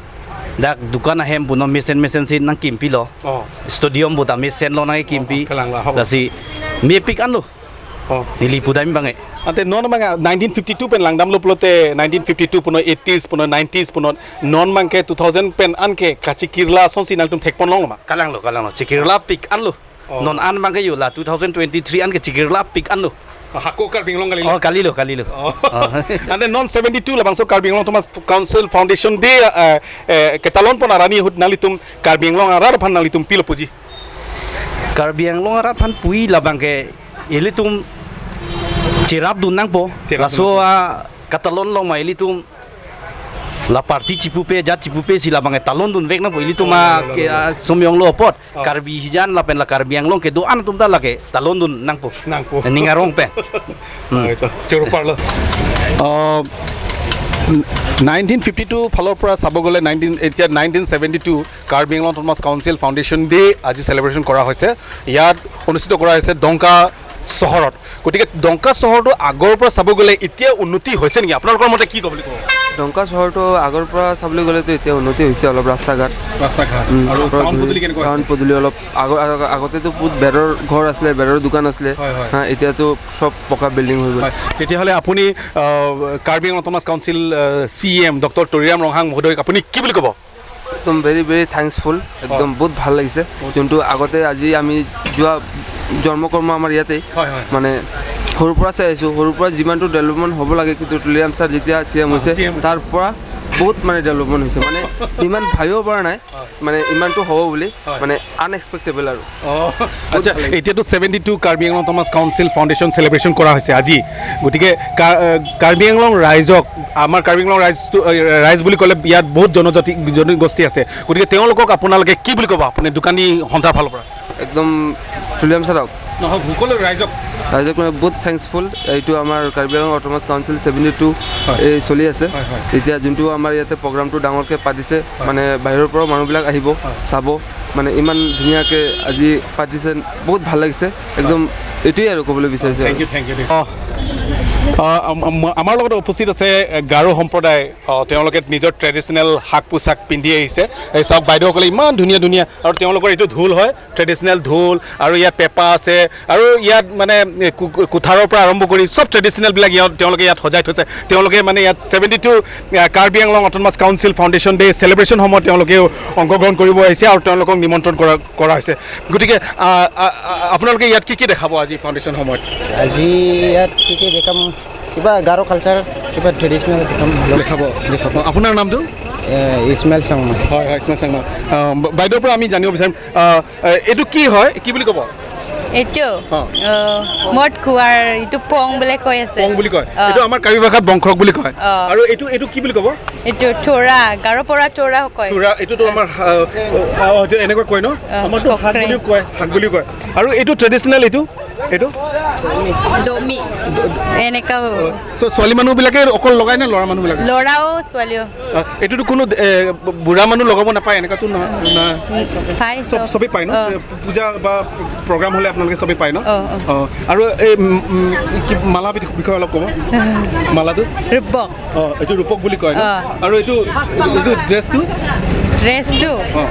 dak dukan ahem punon mesen mesen si nangkim pilo. Oh. Stadium pu ta mesen lo nangkim pi. Oh, kalang la, ho. Lasi mepik an lo. Oh. Neli pudam abang ke. Ante non abang nineteen fifty two pen langdam lo pulote nineteen fifty two punon eighties punon nineties punon non abang ke two thousand pen an ke kachikirla asonsi nangtum thek pon long lo ma? Kalang lo, kalang lo. Chikirla pik an lo. Oh. Non an abang ke yo la two thousand twenty-three an ke chikirla pik an lo. Oh, hako Karbi Anglong kali lo? Oh, kali lo, kali lo. Oh. Oh. Ante non seventy two labangso Karbi Anglong Autonomous Council Foundation Day, eh, eh, ketalon pon arni ahut nanglitum Karbi Anglong arat aphan nanglitum pilo puji? Karbi Anglong arat aphan puji labang ke ilitum cherap dun nangpo. Cherap dun nangpo. Laso a katalon along ma ilitum la party chipupe, jat chipupe si labang ke talon dun vek nangpo. Ilitum, oh, a, lo, lo, ke, lo, lo, a, somyong lo apot. Oh. Karbi hijan lapen la Karbi Anglong kedo-an atum ta lake talon dun nangpo. Nangpo. Ning arong pen. Hmm. Ah, itu. Choro parlo. Uh, nineteen fifty two ফালৰ পৰা চাব গ'লে nineteen, এতিয়া nineteen seventy two Karbi Anglong Autonomous Council Foundation Day আজি চেলিব্ৰেশ্যন কৰা হৈছে। ইয়াত অনুষ্ঠিত কৰা হৈছে ডংকা চহৰত। গতিকে ডংকা চহৰটো আগৰ পৰা চাব গ'লে এতিয়া উন্নতি হৈছে নেকি? আপোনালোকৰ মতে কি ক'ব বুলি ক'ব? ডংকা চহৰটো আগৰ পৰা চাবলৈ গ'লেতো এতিয়া উন্নতি হৈছে অলপ, ৰাস্তা ঘাট। ৰাস্তা ঘাট। উম, আৰু পৰা টাউন ধৰি পদূলি কেনেকুৱা টাউন হৈছে? পদূলি অলপ আগৰ, আগ-, আগতেতো বহুত বেৰৰ ঘৰ আছিলে, বেৰৰ দোকান আছিলে। হয়, হয়। হা, এতিয়াতো চব পকা বিল্ডিং হৈ গ'ল। হয়। তেতিয়াহ'লে আপুনি, আহ, কাৰ্বি আংলং অট'নমাছ কাউন্সিল, আহ, চি ই এম ডক্টৰ তুলিৰাম ৰংহাং মহোদয়ক আপুনি কি বুলি ক'ব? একদম ভেৰি, ভেৰি থেংকফুল। একদম অ। বহুত ভাল লাগিছে। বহুত। যোনটো আগতে আজি আমি যোৱা জন্ম কৰ্ম আমাৰ ইয়াতেই। হয়, হয়। মানে সৰুৰ পৰা চাই আহিছোঁ, সৰুৰ পৰা যিমানটো ডেভেলপমেণ্ট হ'ব লাগে, কিন্তু তুলিৰাম ছাৰ যেতিয়া চি ই এম অ, হৈছে, চি ই এম হৈছে। তাৰ পৰা বহুত মানে ডেভেলপমেণ্ট হৈছে, মানে ইমান ভাবিব পৰা নাই, মানে ইমানটো হ'ব বুলি, হয়। মানে আনএক্সপেক্টেবল আৰু। অ, বহুত আচ্ছা, ভাল লাগিছে। এতিয়াতো seventy two Karbi Anglong autonomous council foundation celebration কৰা হৈছে আজি। গতিকে কা-, আহ, কাৰ্বি আংলং ৰাইজক, আমাৰ কাৰ্বি আংলং ৰাইজটো, আহ, ৰাইজ বুলি ক'লে ইয়াত বহুত জনজাতি, জনগোষ্ঠী আছে। গতিকে তেওঁলোকক আপোনালোকে কি বুলি ক'ব, আপুনি দোকানী সন্থাৰ ফালৰ পৰা? একদম তুলিয়াম ছাৰক। নহয়, সকলো ৰাইজক। ৰাইজক মানে বহুত থেংকফুল। এইটো আমাৰ Karbi Anglong autonomous council seventy two হয়। এই চলি আছে। হয়, হয়। এতিয়া যোনটো আমাৰ ইয়াতে প্ৰগ্ৰামটো ডাঙৰকে পাতিছে, হয়। মানে বাহিৰৰ পৰাও মানুহবিলাক আহিব, হয়। চাব। মানে ইমান ধুনীয়াকে আজি পাতিছে, বহুত ভাল লাগিছে। একদম এইটোৱে আৰু ক'বলৈ বিচাৰিছোঁ আৰু। Thank you, thank you, thank you. অ, অ, আম-, আম-, আমাৰ লগত উপস্থিত আছে, এ, গাৰো সম্প্ৰদায়। অ, তেওঁলোকে নিজৰ ট্ৰেডিশ্যনেল সাজ পোছাক পিন্ধি আহিছে। এই চাওক, বাইদেউসকলে ইমান ধুনীয়া ধুনীয়া, আৰু তেওঁলোকৰ এইটো ঢোল হয়, ট্ৰেডিশ্যনেল ঢোল, আৰু ইয়াত পেঁপা আছে, আৰু ইয়াত মানে, এ, কু-, কু-, কুঠাৰৰ পৰা আৰম্ভ কৰি চব ট্ৰেডিশ্যনেলবিলাক ইয়াত, তেওঁলোকে ইয়াত সজাই থৈছে। তেওঁলোকে মানে ইয়াত ছেভেণ্টি টু, আ, Karbi Anglong autonomous council foundation day celebration সময়ত তেওঁলোকেও অংশগ্ৰহণ কৰিব আহিছে আৰু তেওঁলোকক নিমন্ত্ৰণ কৰা, কৰা হৈছে। গতিকে, আ, আ, আ, আপোনালোকে ইয়াত কি কি দেখাব আজি ফাউণ্ডেশ্যন সময়ত? আজি ইয়াত কি কি দেখাম, কিবা গাৰো কালচাৰ, কিবা ট্ৰেডিশ্যনেল দেখাম। দেখাব। দেখাব। অ, আপোনাৰ নামটো? এ, ইছমাইল চাংমা। হয়, হয়, ইছমাইল চাংমা। আ, ব-, বাইদেউৰ পৰা আমি জানিব বিচাৰিম, আ, এ, এইটো কি হয়, কি বুলি ক'ব? এইটো? অ। অ, মদ খোৱাৰ এইটো পং বুলি কৈ আছে। পং বুলি কয়। অ। এইটো আমাৰ কাৰ্বি ভাষাত বংক্ৰক বুলি কয়। অ। আৰু এইটো, এইটো কি বুলি ক'ব? এইটো থোৰা, গাৰো পৰা থোৰা কয়। থোৰা, এইটোতো আমাৰ, আ, অ, অ, এইটো এনেকুৱা কয় ন? অ, আমাৰতো শাক কক্ৰে। বুলিও কয়, শাক বুলিও কয়। আৰু এইটো ট্ৰেডিশ্যনেল এইটো? এইটো? দমি। এনেকা। অ, চ-, ছোৱালী মানুহবিলাকে অকল লগায় নে ল'ৰা মানুহবিলাকে? ল'ৰাও, ছোৱালীও। অ, এইটোতো কোনো, এ, বুঢ়া মানুহ লগাব নাপায়, এনেকুৱাতো নহয়, না? পায় চব, চব। চবেই পায় ন? অ। পূজা বা প্ৰগ্ৰাম হ'লে আপোনালোকে চবেই পায় ন? অ, অ। অ, আৰু এই, উম, উম, কি মালা বি-, বিষয়ে অলপ ক'ব। মালাটো? ৰূপক। অ, এইটো ৰূপক বুলি কয় ন? অ। আৰু এইটো, এইটো ড্ৰেছটো? ড্ৰেছটো? অ।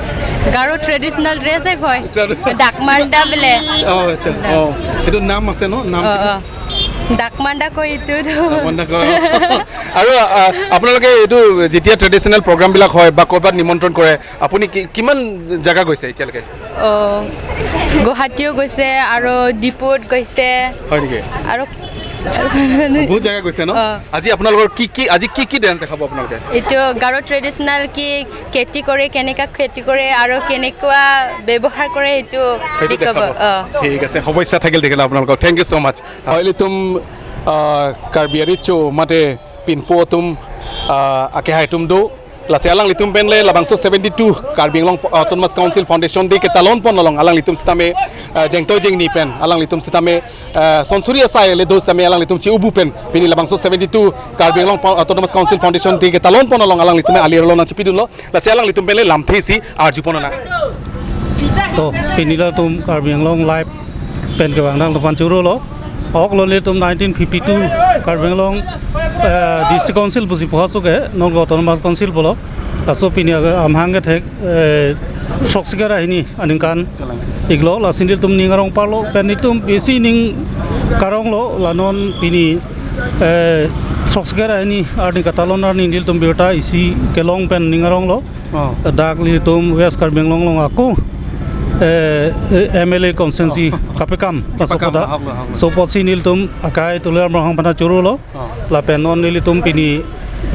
গাৰো ট্ৰেডিশ্যনেল ড্ৰেছে কয়। ট্ৰেডি- ডাকমাণ্ডা বোলে। অ, আচ্ছা। অ, এইটো নাম আছে ন? নাম অ, কিবা? অ। ডাকমাণ্ডা কয় এইটো। ডাকমাণ্ডা কয়। আৰু, আ, আপোনালোকে এইটো যেতিয়া ট্ৰেডিশ্যনেল প্ৰগ্ৰামবিলাক হয় বা ক'ৰবাত নিমন্ত্ৰণ কৰে, আপুনি কি, কিমান জেগা গৈছে এতিয়ালৈকে? অ, গুৱাহাটীও গৈছে আৰু ডিপুত গৈছে। হয় নেকি? আৰু, আৰু বহুত জেগা গৈছে ন? অ। আজি আপোনালোকৰ কি কি, আজি কি কি ডেন্স দেখাব আপোনালোকে? এইটো গাৰো ট্ৰেডিশ্যনেল কি খেতি কৰে, কেনেকা খেতি কৰে আৰু কেনেকুৱা ব্যৱহাৰ কৰে, এইটো সেইটো দেখাব। দেখাব। অ। ঠিক আছে, শুভেচ্ছা থাকিল তেতিয়াহ'লে আপোনালোকক। Thank you so much. হয়, ilitum, ah, Karbi Aricho mate pinpo atum, ah, akehai atum do. Lasi alanglitum pen le labangso seventy-two Karbi Anglong Autonomous Council Foundation Day ketalon pon along alanglitum sitame, ah, jengtoi jengni pen alanglitum sitame, ah, sonsuri asai le do sitame alanglitum chi-ubu pen pini labangso seventy-two Karbi Anglong Autonomous Council Foundation Day ketalon pon along alanglitum ali arlo nangchipidunlo. Lasi alanglitum pen le lamthe isi arju pon nang. To, pini ilitum Karbi Anglong Live pen kevang nangtumphan choro lo. Ok lo ilitum nineteen fifty-two Karbi Anglong, eh, District Council pusi puhaso ke, non Autonomous Council pulo. Laso pini aga amahang kethek, eh, throksi kre ra hini aningkan iklo, lasi ilitum ning arong parlo, pen ilitum besi ning karong lo, la non pini, eh, throksi kre ra hini arni ketalon arni ilitum birta isi kelong pen ning arong lo. Oh. Dak ilitum West Karbi Anglong along ako, eh, eh, M L A constituency Oh. kapekam, Kapekam, pasopoda. Ahok lo, ahok lo. Sopotsi ilitum akai Tuliram Ronghang aphan ta choro lo. Oh. Lapen non ilitum pini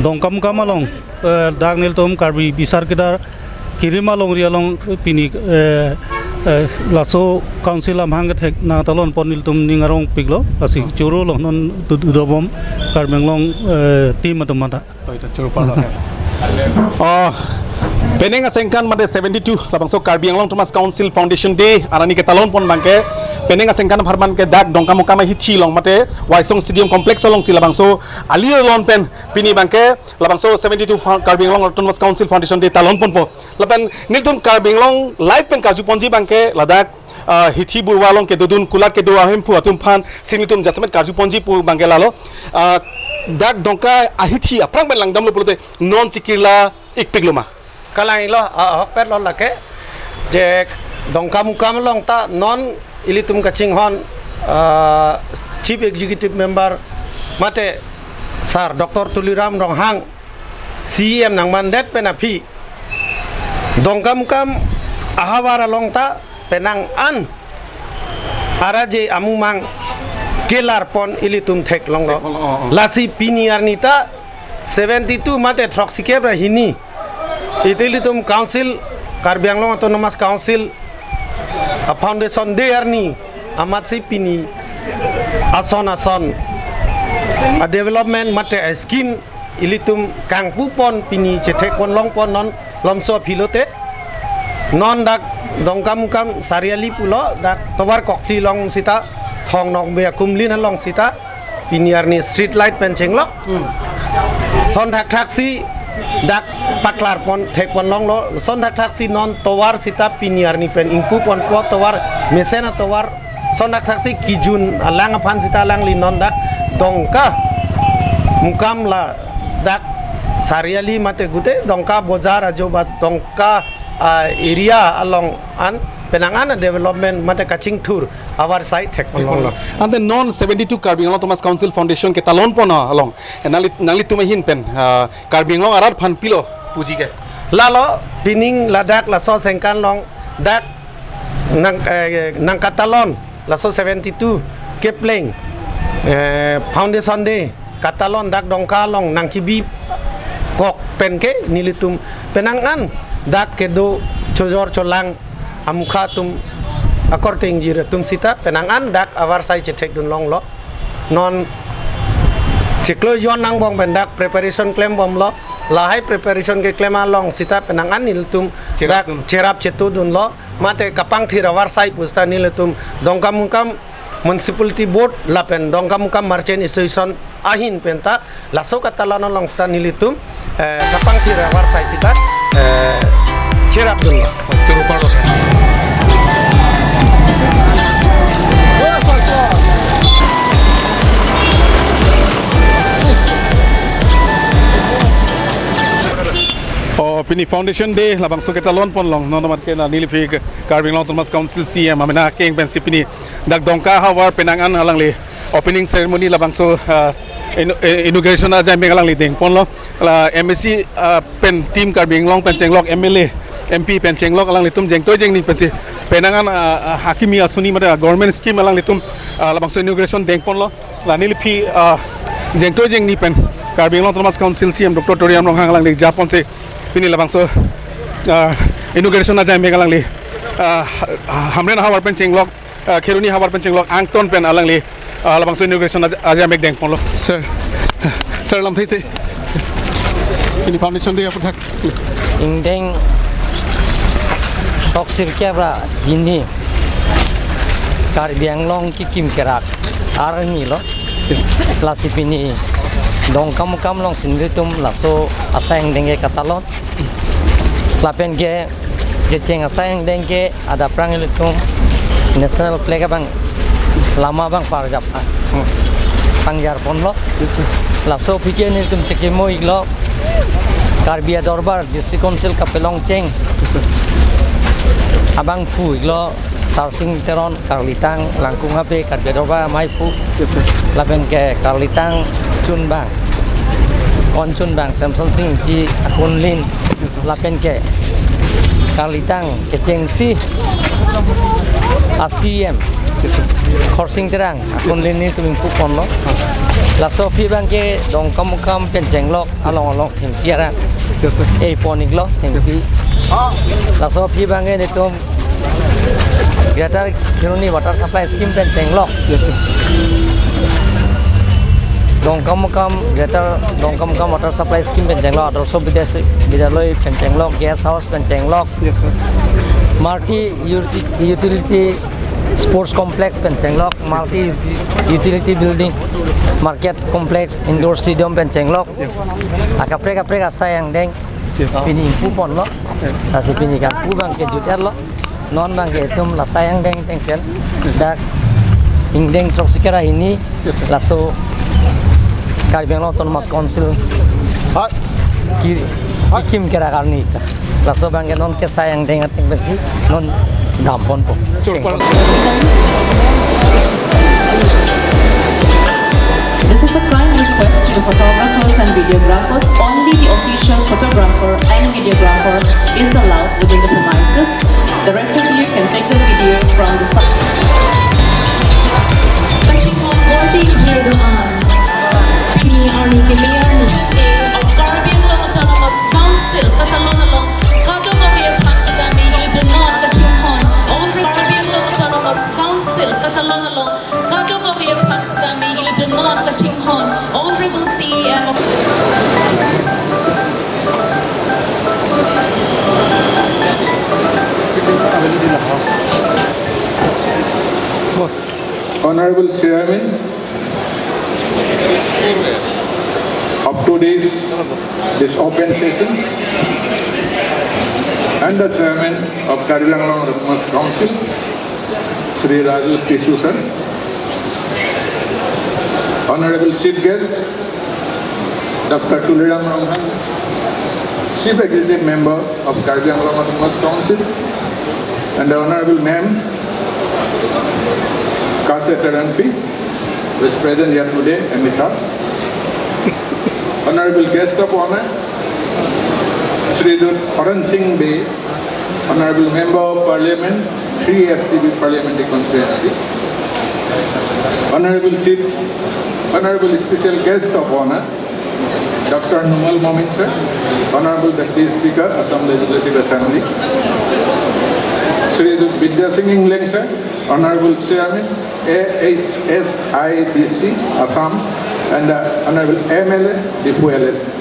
Dongkamukam along, eh, dak ilitum Karbi Bisar Kedar Kirim alongri along pini, eh, eh, laso council amahang kethek nangtalon pon ilitum ning arong piklo, lasi Oh. choro lo non tu-, tu dobom Karbi Anglong, eh, team atum aphan ta. Oh, ita choro parlo. Oh, penang aningkan mate seventy-two labangso Karbi Anglong Autonomous Council Foundation Day arni ketalon pon abangke, penang aningkan apharman ke dak Dongkamukam ahithi along mate Waisong Stadium Complex alongsi labangso ali arlo pen pini abangke labangso seventy-two Fa-, Karbi Anglong Autonomous Council Foundation Day talon ponpo. Lapen nelitum Karbi Anglong Live pen karju ponji abangke ladak ah, hithi burwa along kedodun kulat kedo ahemphu atum aphan si nelitum jasemet karju ponji pu abangke lalo. Ah, dak Dongka ahithi aphrang pen langdamlo pulote non chikirla ikpiklo ma? Kalang-iklo, ah, ahokpet lo lake. Je Dongkamukam along ta non ilitum kachinghon, ah, Chief Executive Member mate Sir Doctor Tuliram Ronghang C E M nangmandet pen aphi Dongkamukam ahavar along ta penang an araje amumang kelar pon ilitum theklonglo. Theklong, oh, oh. Lasi pini arni ta Seventy-two mate throksikep ra hini, ilitum Council, Karbi Anglong Autonomous Council a-foundation day arni amatsi pini ason ason a-development mate a-scheme ilitum kangpupon pini chethekpon longpon non Lomso aphi lote. Non dak Dongkamukam Chariali pulo, dak tovar kokphli along sita, Thong Nokbe akumlin along sita pini arni street light pen chenglok. Hmm. Son thakthak si dak paklarpon thekpon longlo. Son thakthak si non tovar sita pini arni pen ingpuponpo, tovar mesen atovar. Son thakthak si kejun alang aphan sita alangli non dak Dongkamukam ladak Chariali mate gude Dongka bojar ajo ba Dongka, ah, area along an penang an development mate kachingthur avarsai thekpon longlo. Ante non seventy-two Karbi Anglong Autonomous Council Foundation ketalonpon along, eh, nangli, nanglitum ahin pen, ah, Karbi Anglong arat aphan pilo puji ke? Lalo, pining ladak laso asengkan along dak nang, eh, nangkatalon laso seventy-two kepleng, eh, foundation day katalon dak Dongka along nangkebikok penke nelitum penang an dak kedo chojor cholang amukha atum akorte ingjir atum sita penang an dak avarsai chethekdun longlo. Non chiklo jon nangbong pen dak preparation klembomlo. Lahai preparation keklem along sita penang an nelitum dak cherapdun, cherap chetudunlo. Mate kapangthir avarsai pu sita nelitum Dongkamukam Municipality Board lapen Dongkamukam Merchant Association ahin penta laso katalon along sita nelitum, eh, kapangthir avarsai sita, eh, cherapdunlo. Choro parlo. Oh, pini foundation day labangso ketalonpon long, non amat ke la neliphi Karbi Anglong Autonomous Council C E M amena keng pensi pini dak Dongka havar penang an alangli opening ceremony labangso, ah, inu-, eh, inauguration ajai mek alangli dengponlo. La M A C, ah, pen team Karbi Anglong pen chenglok, M L A, M P pen chenglok alanglitum jengtoi jengni pensi penang an, ah, ah, hakimi asoni mate, ah, government scheme alanglitum, ah, labangso inauguration dengponlo. La neliphi, ah, jengtoi jengni pen Karbi Anglong Autonomous Council C E M Doctor Tuliram Ronghang alangli japonsi pini labangso, ah, inauguration ajai mek alangli, ah, ha-, Hamren havar pen chenglok, ah, Kheroni havar pen chenglok angton pen alangli, ah, labangso inauguration aj-, ajai mek dengponlo. Sir, sir lamthe se. Pini foundation day aphuthak. Ingdeng throksirkep ra hini Karbi Anglong kekim kerak arni lo. Lasi pini Dongkamukam alongsi nelitum laso asai angdeng ke katalon. Lapen ke kecheng asai angdeng ke adap prang ilitum national flag abang lama abang parjap, ah, pangjarponlo. Yes, sir. Laso aphi ke nelitum chekimo iklo Karbi Adorbar District Council kapelongcheng abangphu iklo Sarsing Teron, Karlitang Langkung Habe, Karbi Adorbar amaiphu. Yes, sir. Lapen ke Karlitang Chunbang, Kon Chunbang, Samson Sing Ingti akunlin. Yes, sir. Lapen ke Karlitang kechengsi a C E M Khorsing Terang akunlin nelitum ingpuponlo. Laso aphi abang ke Dongkamukam pen chenglok along along thengpi ara. Yes, sir. Eipon iklo thengpi. Yes, sir. Laso aphi abang ke nelitum Greater Kheroni Water Supply Scheme pen chenglok. Yes, sir. Dongkamukam, Greater Dongkamukam Water Supply Scheme pen chenglok, Adorsho Bidya-, Bidyalaya pen chenglok, guest house pen chenglok. Yes, sir. Multi uti-, utility sports complex pen chenglok, multi utility building, market complex, indoor stadium pen chenglok. Yes, sir. Akaprek kaprek asai angdeng. Yes. Pini ingpuponlo. Yes. Lasi pini kangpu abang ke jutlo. Non abang ke itum la asai angdeng tengsen. Yes. Dak ingdeng throksikep ra hini. Yes, sir. Laso Karbi Anglong Autonomous Council. Hai. Ki-, hai. Kekim kerak arni ta. Laso abang ke non ke asai angdeng ateng pensi non damponpo. Sure. Thank you. This is a kind request to the photographers and videographers. Only the official photographer and videographer is allowed within the premises. The rest of you can take the video from the side. Kachingthum korte ingjir do-an. Pini arni keme arni. Honorable Chairman of today's this open session and the Chairman of Karbi Anglong Autonomous Council, Shri Raju Tisso sir, Honorable Chief Guest, Doctor Tuliram Ronghang, Chief Executive Member of Karbi Anglong Autonomous Council, and the Honorable Ma'am Kase Teronpi, who is present here today, M H R. Honorable Guest of Honor, Shri Horen Sing Bey, Honorable Member of Parliament, three S T B Parliamentary Constituency. Honorable Chief, Honorable Special Guest of Honor, Doctor Numal Momin sir, Honorable Deputy Speaker, Assam Legislative Assembly, Shri Bidya Sing Engleng sir, Honorable Chairman, A H S I D C, Assam, and the Honorable M L A, Diphu L A C.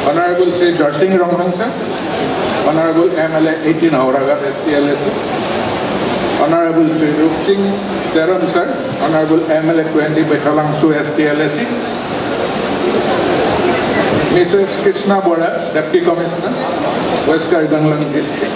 Honorable Shri Darsing Ronghang sir, Honorable M L A eighteen Howraghat S T L A C, Honorable Shri Rupsing Teron sir, Honorable M L A twenty Baithalangso S T L A C, Missus Krishna Bora, Deputy Commissioner, West Karbi Anglong District.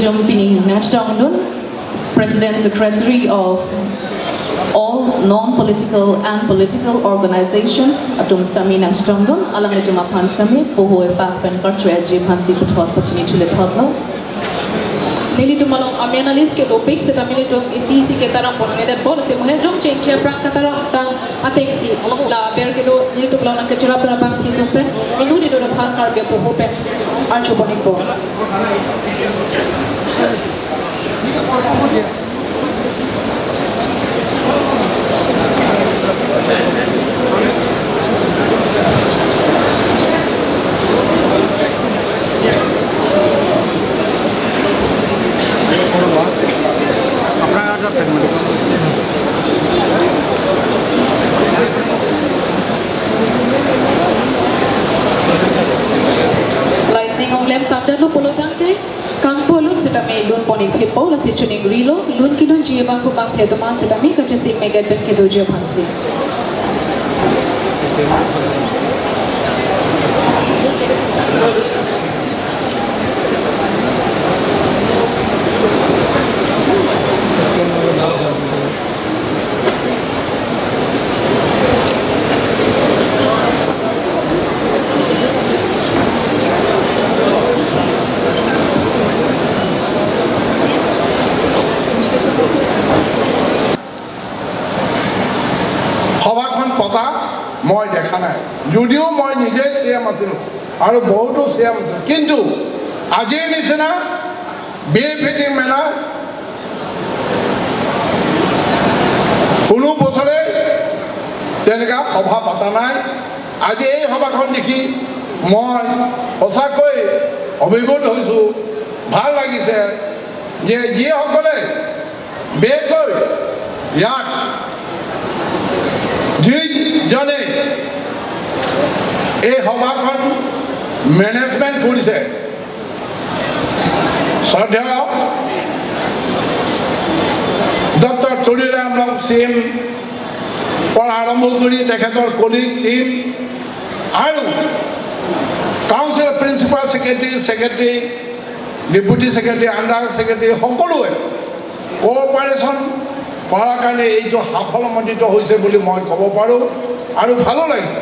Atum pini nangchetongdun, President Secretary of all non-political and political organizations atum sitame nangchetongdun, alanglitum aphan sitame poho epak pen karcho-eji aphansi puthot pachini thule thotlo. Nelitum along amen alis kedopik sitame nelitum isi isi ketaram pon nangdetpo, lasi mohen jong chengche aphrang ketaram tang atengsi la ber kedo nelitum along nangkachelapdun abang hitum pen inut inut aphan Karbi apoho pen archo pon-ikpo. Lightning onglem tangdetlo pulo tangte, kangpo lun sitame lun pon-ik phitpo, lasi choningrilo, lun kelunji abang hu abangphi atum an sitame kachesik meget pen kedoji aphansi. সভাখন পতা মই দেখা নাই, যদিও মই নিজে C M আছিলো আৰু বহুতো চি এম আছিল, কিন্তু আজিৰ নিচিনা বেফিটিং মেনাৰ কোনো বছৰে তেনেকুৱা সভা পতা নাই। আজি এই সভাখন দেখি মই সঁচাকৈ অভিভূত হৈছোঁ, ভাল লাগিছে যে যিসকলে বিশেষকৈ ইয়াত যিজনে এই সভাখন মেনেজমেণ্ট কৰিছে, শ্ৰদ্ধেয় ডক্টৰ তুলিৰাম ৰং চি এম পৰা আৰম্ভ কৰি তেখেতৰ কলিগ টিম আৰু কাউন্সিলৰ principal secretary, secretary, deputy secretary, under secretary সকলোৱে কোঅপাৰেশ্যন কৰাৰ কাৰণে এইটো সাফল্যমণ্ডিত হৈছে বুলি মই ক'ব পাৰোঁ আৰু ভালো লাগিছে।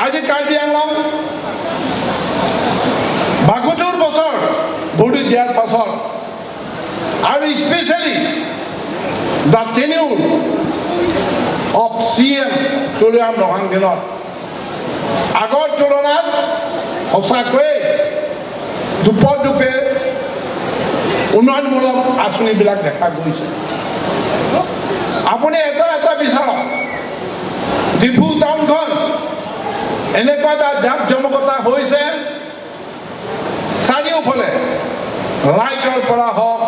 আজি কাৰ্বি আংলং বাসত্তৰ বছৰ ভৰি দিয়াৰ পাছত আৰু especially the tenure of C M Tuliram Ronghang দিনত আগৰ তুলনাত সঁচাকৈয়ে দুপদে দুপদে উন্নয়নমূলক আঁচনিবিলাক দেখা গৈছে। আপুনি এটা এটা বিচাৰক, ডিফু টাউনখন এনেকুৱা এটা জাক জমকতা হৈছে, চাৰিওফালে লাইটৰ পৰা হওক,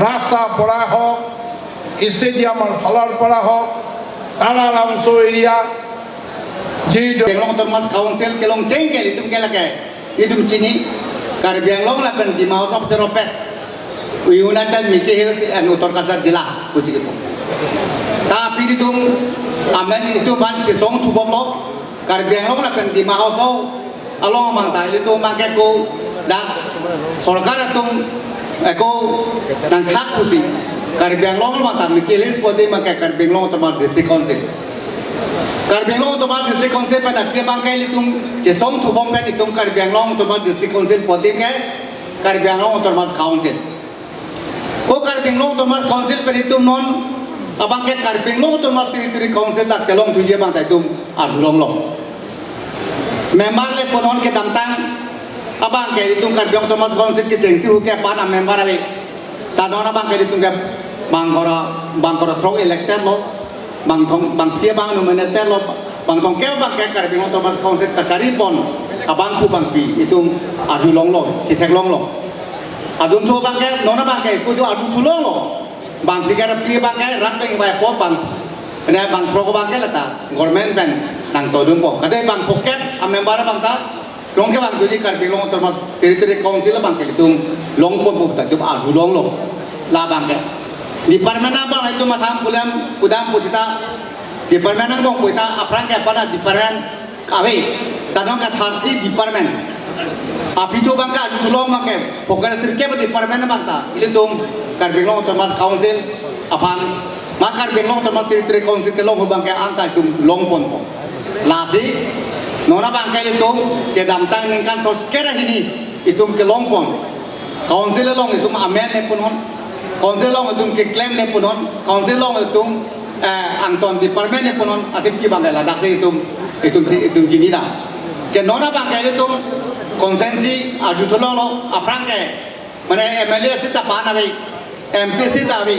ৰাস্তাৰ পৰা হওক, ষ্টেডিয়ামৰ ফালৰ পৰা হওক, তাৰা ৰাংচু এৰিয়া, যি Karbi Anglong Autonomous Council kelong cheng ke itum ke lake, itum chini, Karbi Anglong lapen Dima Hasao cheropet United Mikir Hills and Uttar Kacha Jila pusi itum. Ta aphi itum amen itum aphan chesong thubomlo, Karbi Anglong lapen Dima Hasao along abang ta ilitum abang ke ko dak sorkar atum eko nangthak pusi Karbi Anglong abang ta Mikir Hills podi abang ke Karbi Anglong Autonomous District Council. Karbi Anglong Autonomous District Council pen dak ke abang ke ilitum chesong thubom pen itum Karbi Anglong Autonomous District Council podi ke Karbi Anglong Autonomous Council. Ko Karbi Anglong Autonomous Council pen itum non abang ke Karbi Anglong Autonomous Territory Council dak kelong thuji abang ta itum arjulonglo. Member le punon kedamtang abang ke itum Karbi Anglong Autonomous Council kechengsi hu ke pan a member ave. Ta non abang ke itum ke bang kora, bang kora throk elected lo, bang thong, bangphli abang nominated lo, bang thomkep abang ke Karbi Anglong Autonomous Council kachari pon abangphu bangpi itum arjulonglo, chetheklonglo. Adunthu abang ke, non abang ke, kudu adunthu longlo. Bangphli ke, phli abang ke, rat pen bai po bang. Kena bang throk abang ke lata government pen nangtodunpo. Kade bang phokep a member abang ta, krong ke bang tuji Karbi Anglong Autonomous Territory Council abang ke itum longponpo ta itum arjulonglo. La abang ke. Department abang itum matham pulam kudam pusita. Department angbong puita aphrang ke apana department ave. Ta non ke thirty department. Aphi thu abangke, alu thulong abangke, pokok sirkep department abangta, ilitum Karbi Anglong Autonomous Council aphan, ma Karbi Anglong Autonomous Territory Council kelong abangke anta itum longponpo. Lasi, non abangke ilitum kedamtang ningkan sosket ahini itum kelongpon. Council along itum amen ne punon. Council along itum keklem ne punon. Council along itum, eh, angton department ne punon. Adim ki abangke ladaksi itum, itum, itum chinidam. Ke non abangke itum constituency alu thulonglo aphrang ke. Mane M L A seat ta pan ave, M P seat ta ave.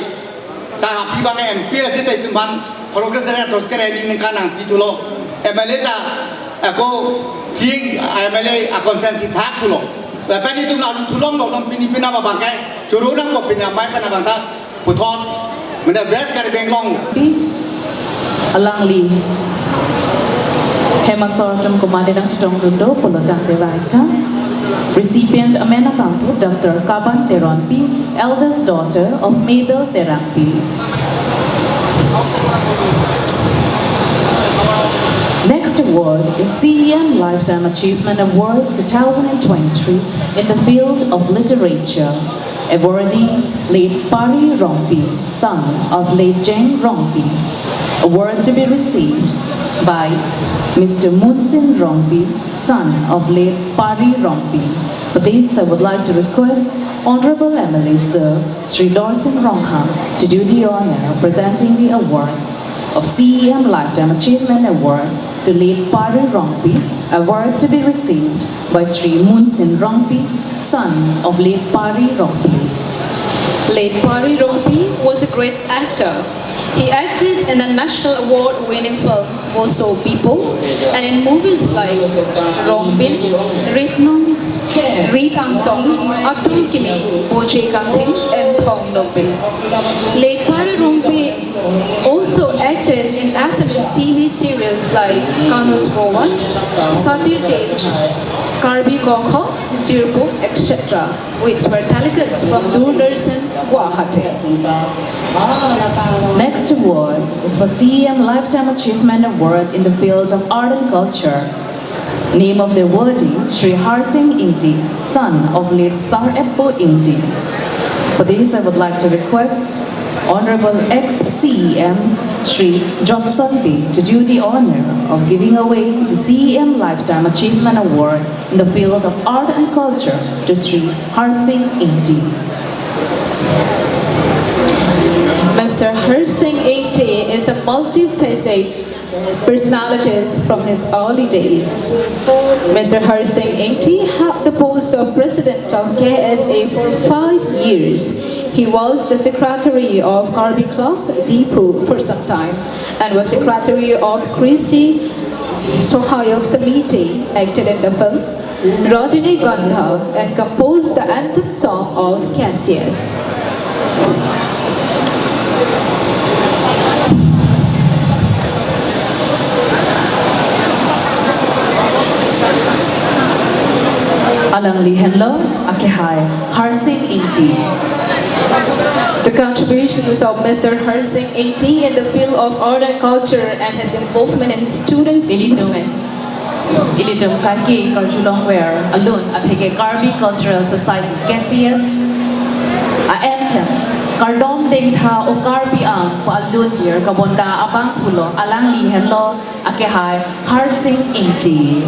Ta aphi abangke M P seat ta itum aphan progress area sosket ahini ningkan nangpi thulo. M L A ta ako thik M L A a constituency thak thulo. Lapen itum alu thulonglo, non pini penap abangke choro nangpo, pini amei penap abangta puthot. Mane West Karbi Anglong. Alangli hem asor atum komat-i nangchetongdun do pulo tangte vangtha. Recipient amen abangke Doctor Kaban Teronpi, eldest daughter of Mabel Terangpi. Next award is C E M Lifetime Achievement Award two thousand twenty-three in the field of literature. Awardee, late Pari Rongpi, son of late Jeng Rongpi. Award to be received by Mister Munsin Rongpi, son of late Pari Rongpi. For this, I would like to request Honorable M L A Sir Shri Dorsing Ronghang to do the honor of presenting the award of C E M Lifetime Achievement Award to late Pari Rongpi, award to be received by Shri Munsin Rongpi, son of late Pari Rongpi. Late Pari Rongpi was a great actor. He acted in the national award-winning film Voso Bipo and in movies like Rongbin, Ritnong, Ri Kangtong, Atum Kimi, Boje Kangthim, and Thong Nokbe. Late Pari Rongpi also acted in Assamese T V serials like Kanus Bhawan, Satir Dej, Karbi Kongkho, Jirpo, et cetera, which were telecasts from Doordarshan, Guwahati. Next award is for C E M Lifetime Achievement Award in the field of art and culture. Name of the awardee, Shri Harsing Ingti, son of late Sar Eppo Ingti. For this, I would like to request Honorable ex-C E M Shri Johnson Bey to do the honor of giving away the C E M Lifetime Achievement Award in the field of art and culture to Shri Harsing Ingti. Mister Harsing Ingti is a multifaceted personalities from his early days. Mister Harsing Ingti held the post of president of K S A for five years. He was the secretary of Karbi Club, Diphu, for some time and was secretary of Krishi Sohayog Samiti, acted in the film Rajini Gandha and composed the anthem song of K S A S. Alangli henlo akehai Harsing Ingti. The contributions of Mister Harsing Ingti in the field of art and culture and his involvement in students' movement. Ilitum kaike karjulongver alun atheke Karbi Cultural Society, K C S, a-anthem Kardom Dengtha O Karbi Ang pu alunjir kabonda abang pulo alangli henlo akehai Harsing Ingti.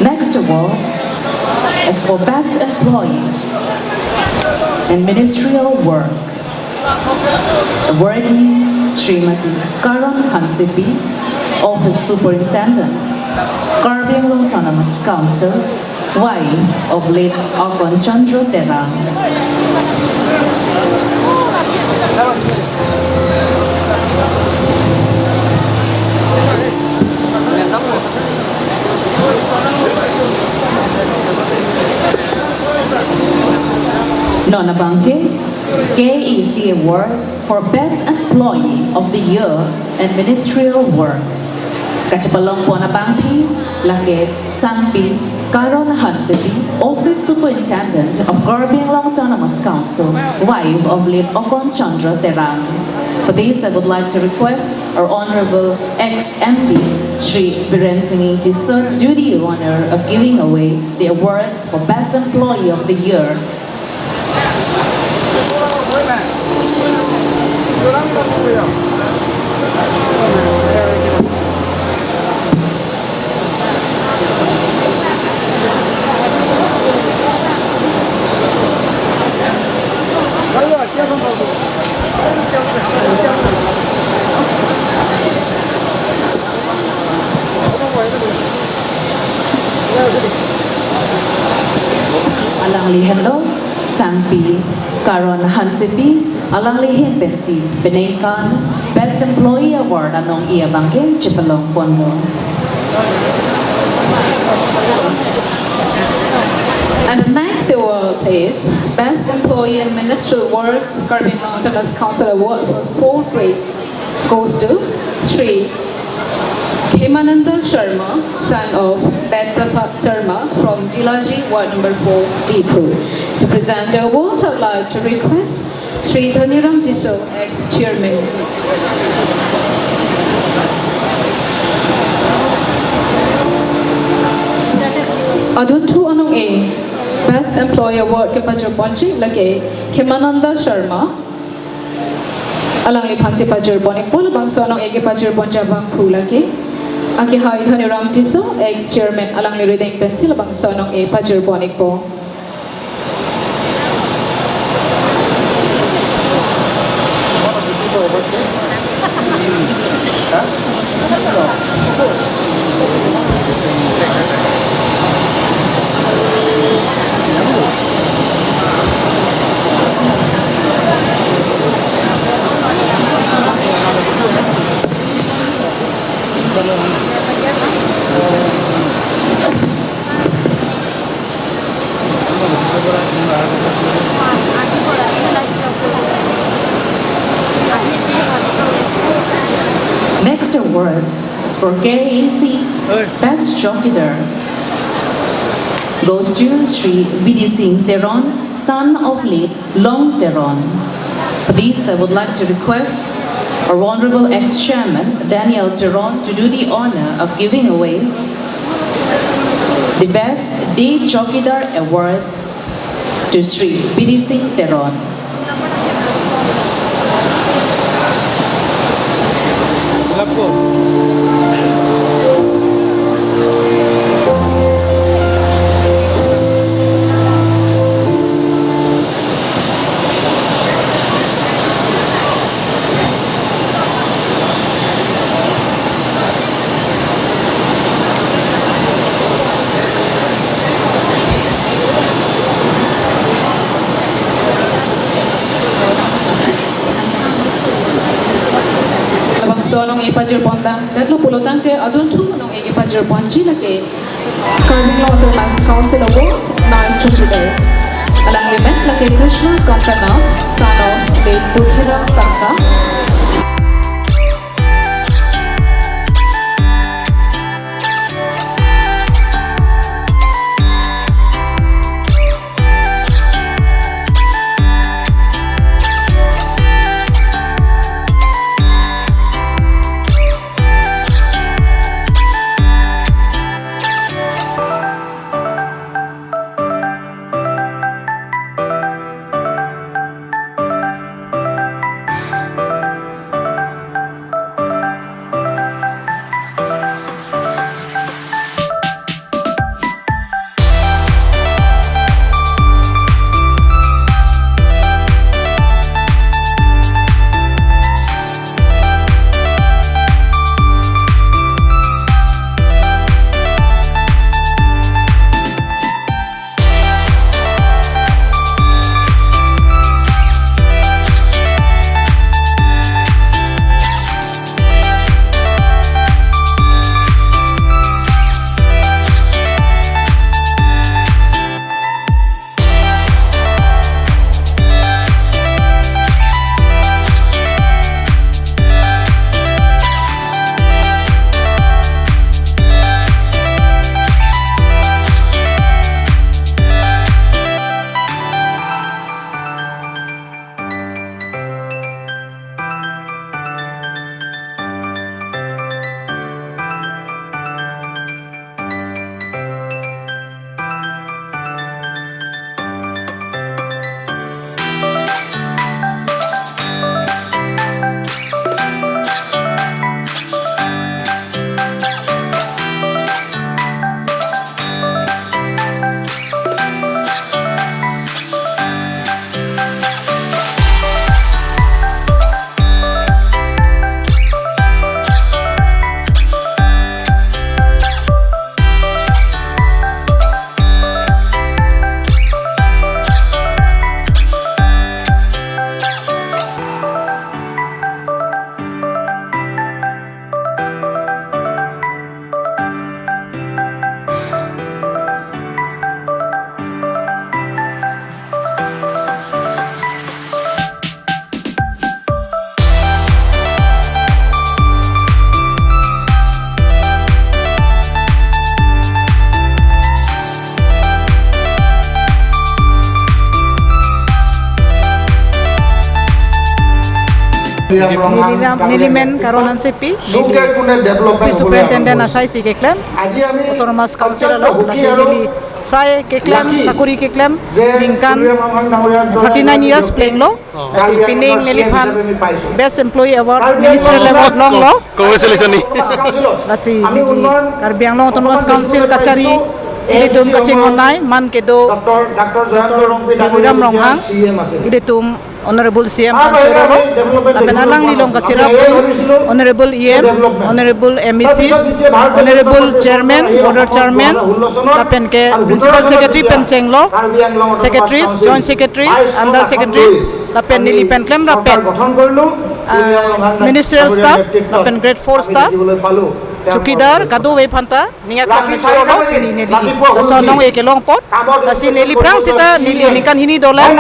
Next award is for Best Employee in Ministerial Work. Awardee Srimati Karon Hansepi, Office Superintendent, Karbi Anglong Autonomous Council, wife of late Akon Chandra Terang. Non abangke K A C Award for Best Employee of the Year and Ministerial Work. Kachepalongpon abangpi lake Sangpi Karon Hansepi, Office Superintendent of Karbi Anglong Autonomous Council, wife of late Akon Chandra Terang. For this, I would like to request our Honorable ex-M P, Shri Biren Singh Tisso, to do the honor of giving away the award for Best Employee of the Year. Alangli henlo Sangpi Karon Hansepi, alangli ahin pensi peningkan Best Employee Award anong-e abangke chepalongponlo. And the next award is Best Employee and Ministerial Work, Karbi Anglong Autonomous Council Award for fourth grade goes to Shri Khemananda Sharma, son of Ben Prasad Sharma from Dilaji, Ward number four, Diphu. To present the award, I would like to request Shri Dhaniram Tisso, ex-chairman. Adunthu anong-e Best Employee Award kepajirponji lake Khemananda Sharma. Alangliphansi pajirpon-ikpo. Labangso anong-e kepajirponji abangphu lake akehai Dhaniram Tisso, ex-chairman, alangli arideng pensi labangso anong-e pajirpon-ikpo. Next award is for K A A C Best Chowkidar goes to Shri B D Singh Teron, son of late Long Teron. For this, I would like to request our Honorable ex-chairman Daniel Teron to do the honor of giving away the Best Day Chowkidar Award to Shri B D Singh Teron. Labangso anong-e pajirpon tangdetlo pulotangte adunthu anong-e kepajirponji lake Karbi Anglong Autonomous Council Award, Nai Chowkidar. Alangli amen lake Krishna Kanta Nath, son of late Tukhiram Kanta. Neliram, nelimen Karon Hansepi, neli Superintendent asai si keklem, Autonomous Council along, lasi neli sai keklem, sakori keklem, ningkan thirty nine years plenglo, lasi pining neliphan Best Employee Award Ministerial Award longlo. Congratulations ni. Lasi neli Karbi Anglong Autonomous Council kachari ilitum kachinghon nai, man kedo Doctor Tuliram Ronghang, ilitum Honorable C M aphan chorolo, lapen alanglilong kachirap Honorable E M, Honorable M E Cs, Honorable Chairman, Board Chairman, lapen ke Principal Secretary pen chenglo, Secretaries, Joint Secretaries, Under Secretaries, lapen neli pen klemrappet, ah, Ministerial Staff, lapen Grade four Staff, Chowkidar, kadokave aphanta ning aklong chorolo, pini neli laso anong-e kelong apot, lasi neli aphrang seta neli ningkan hini dolang,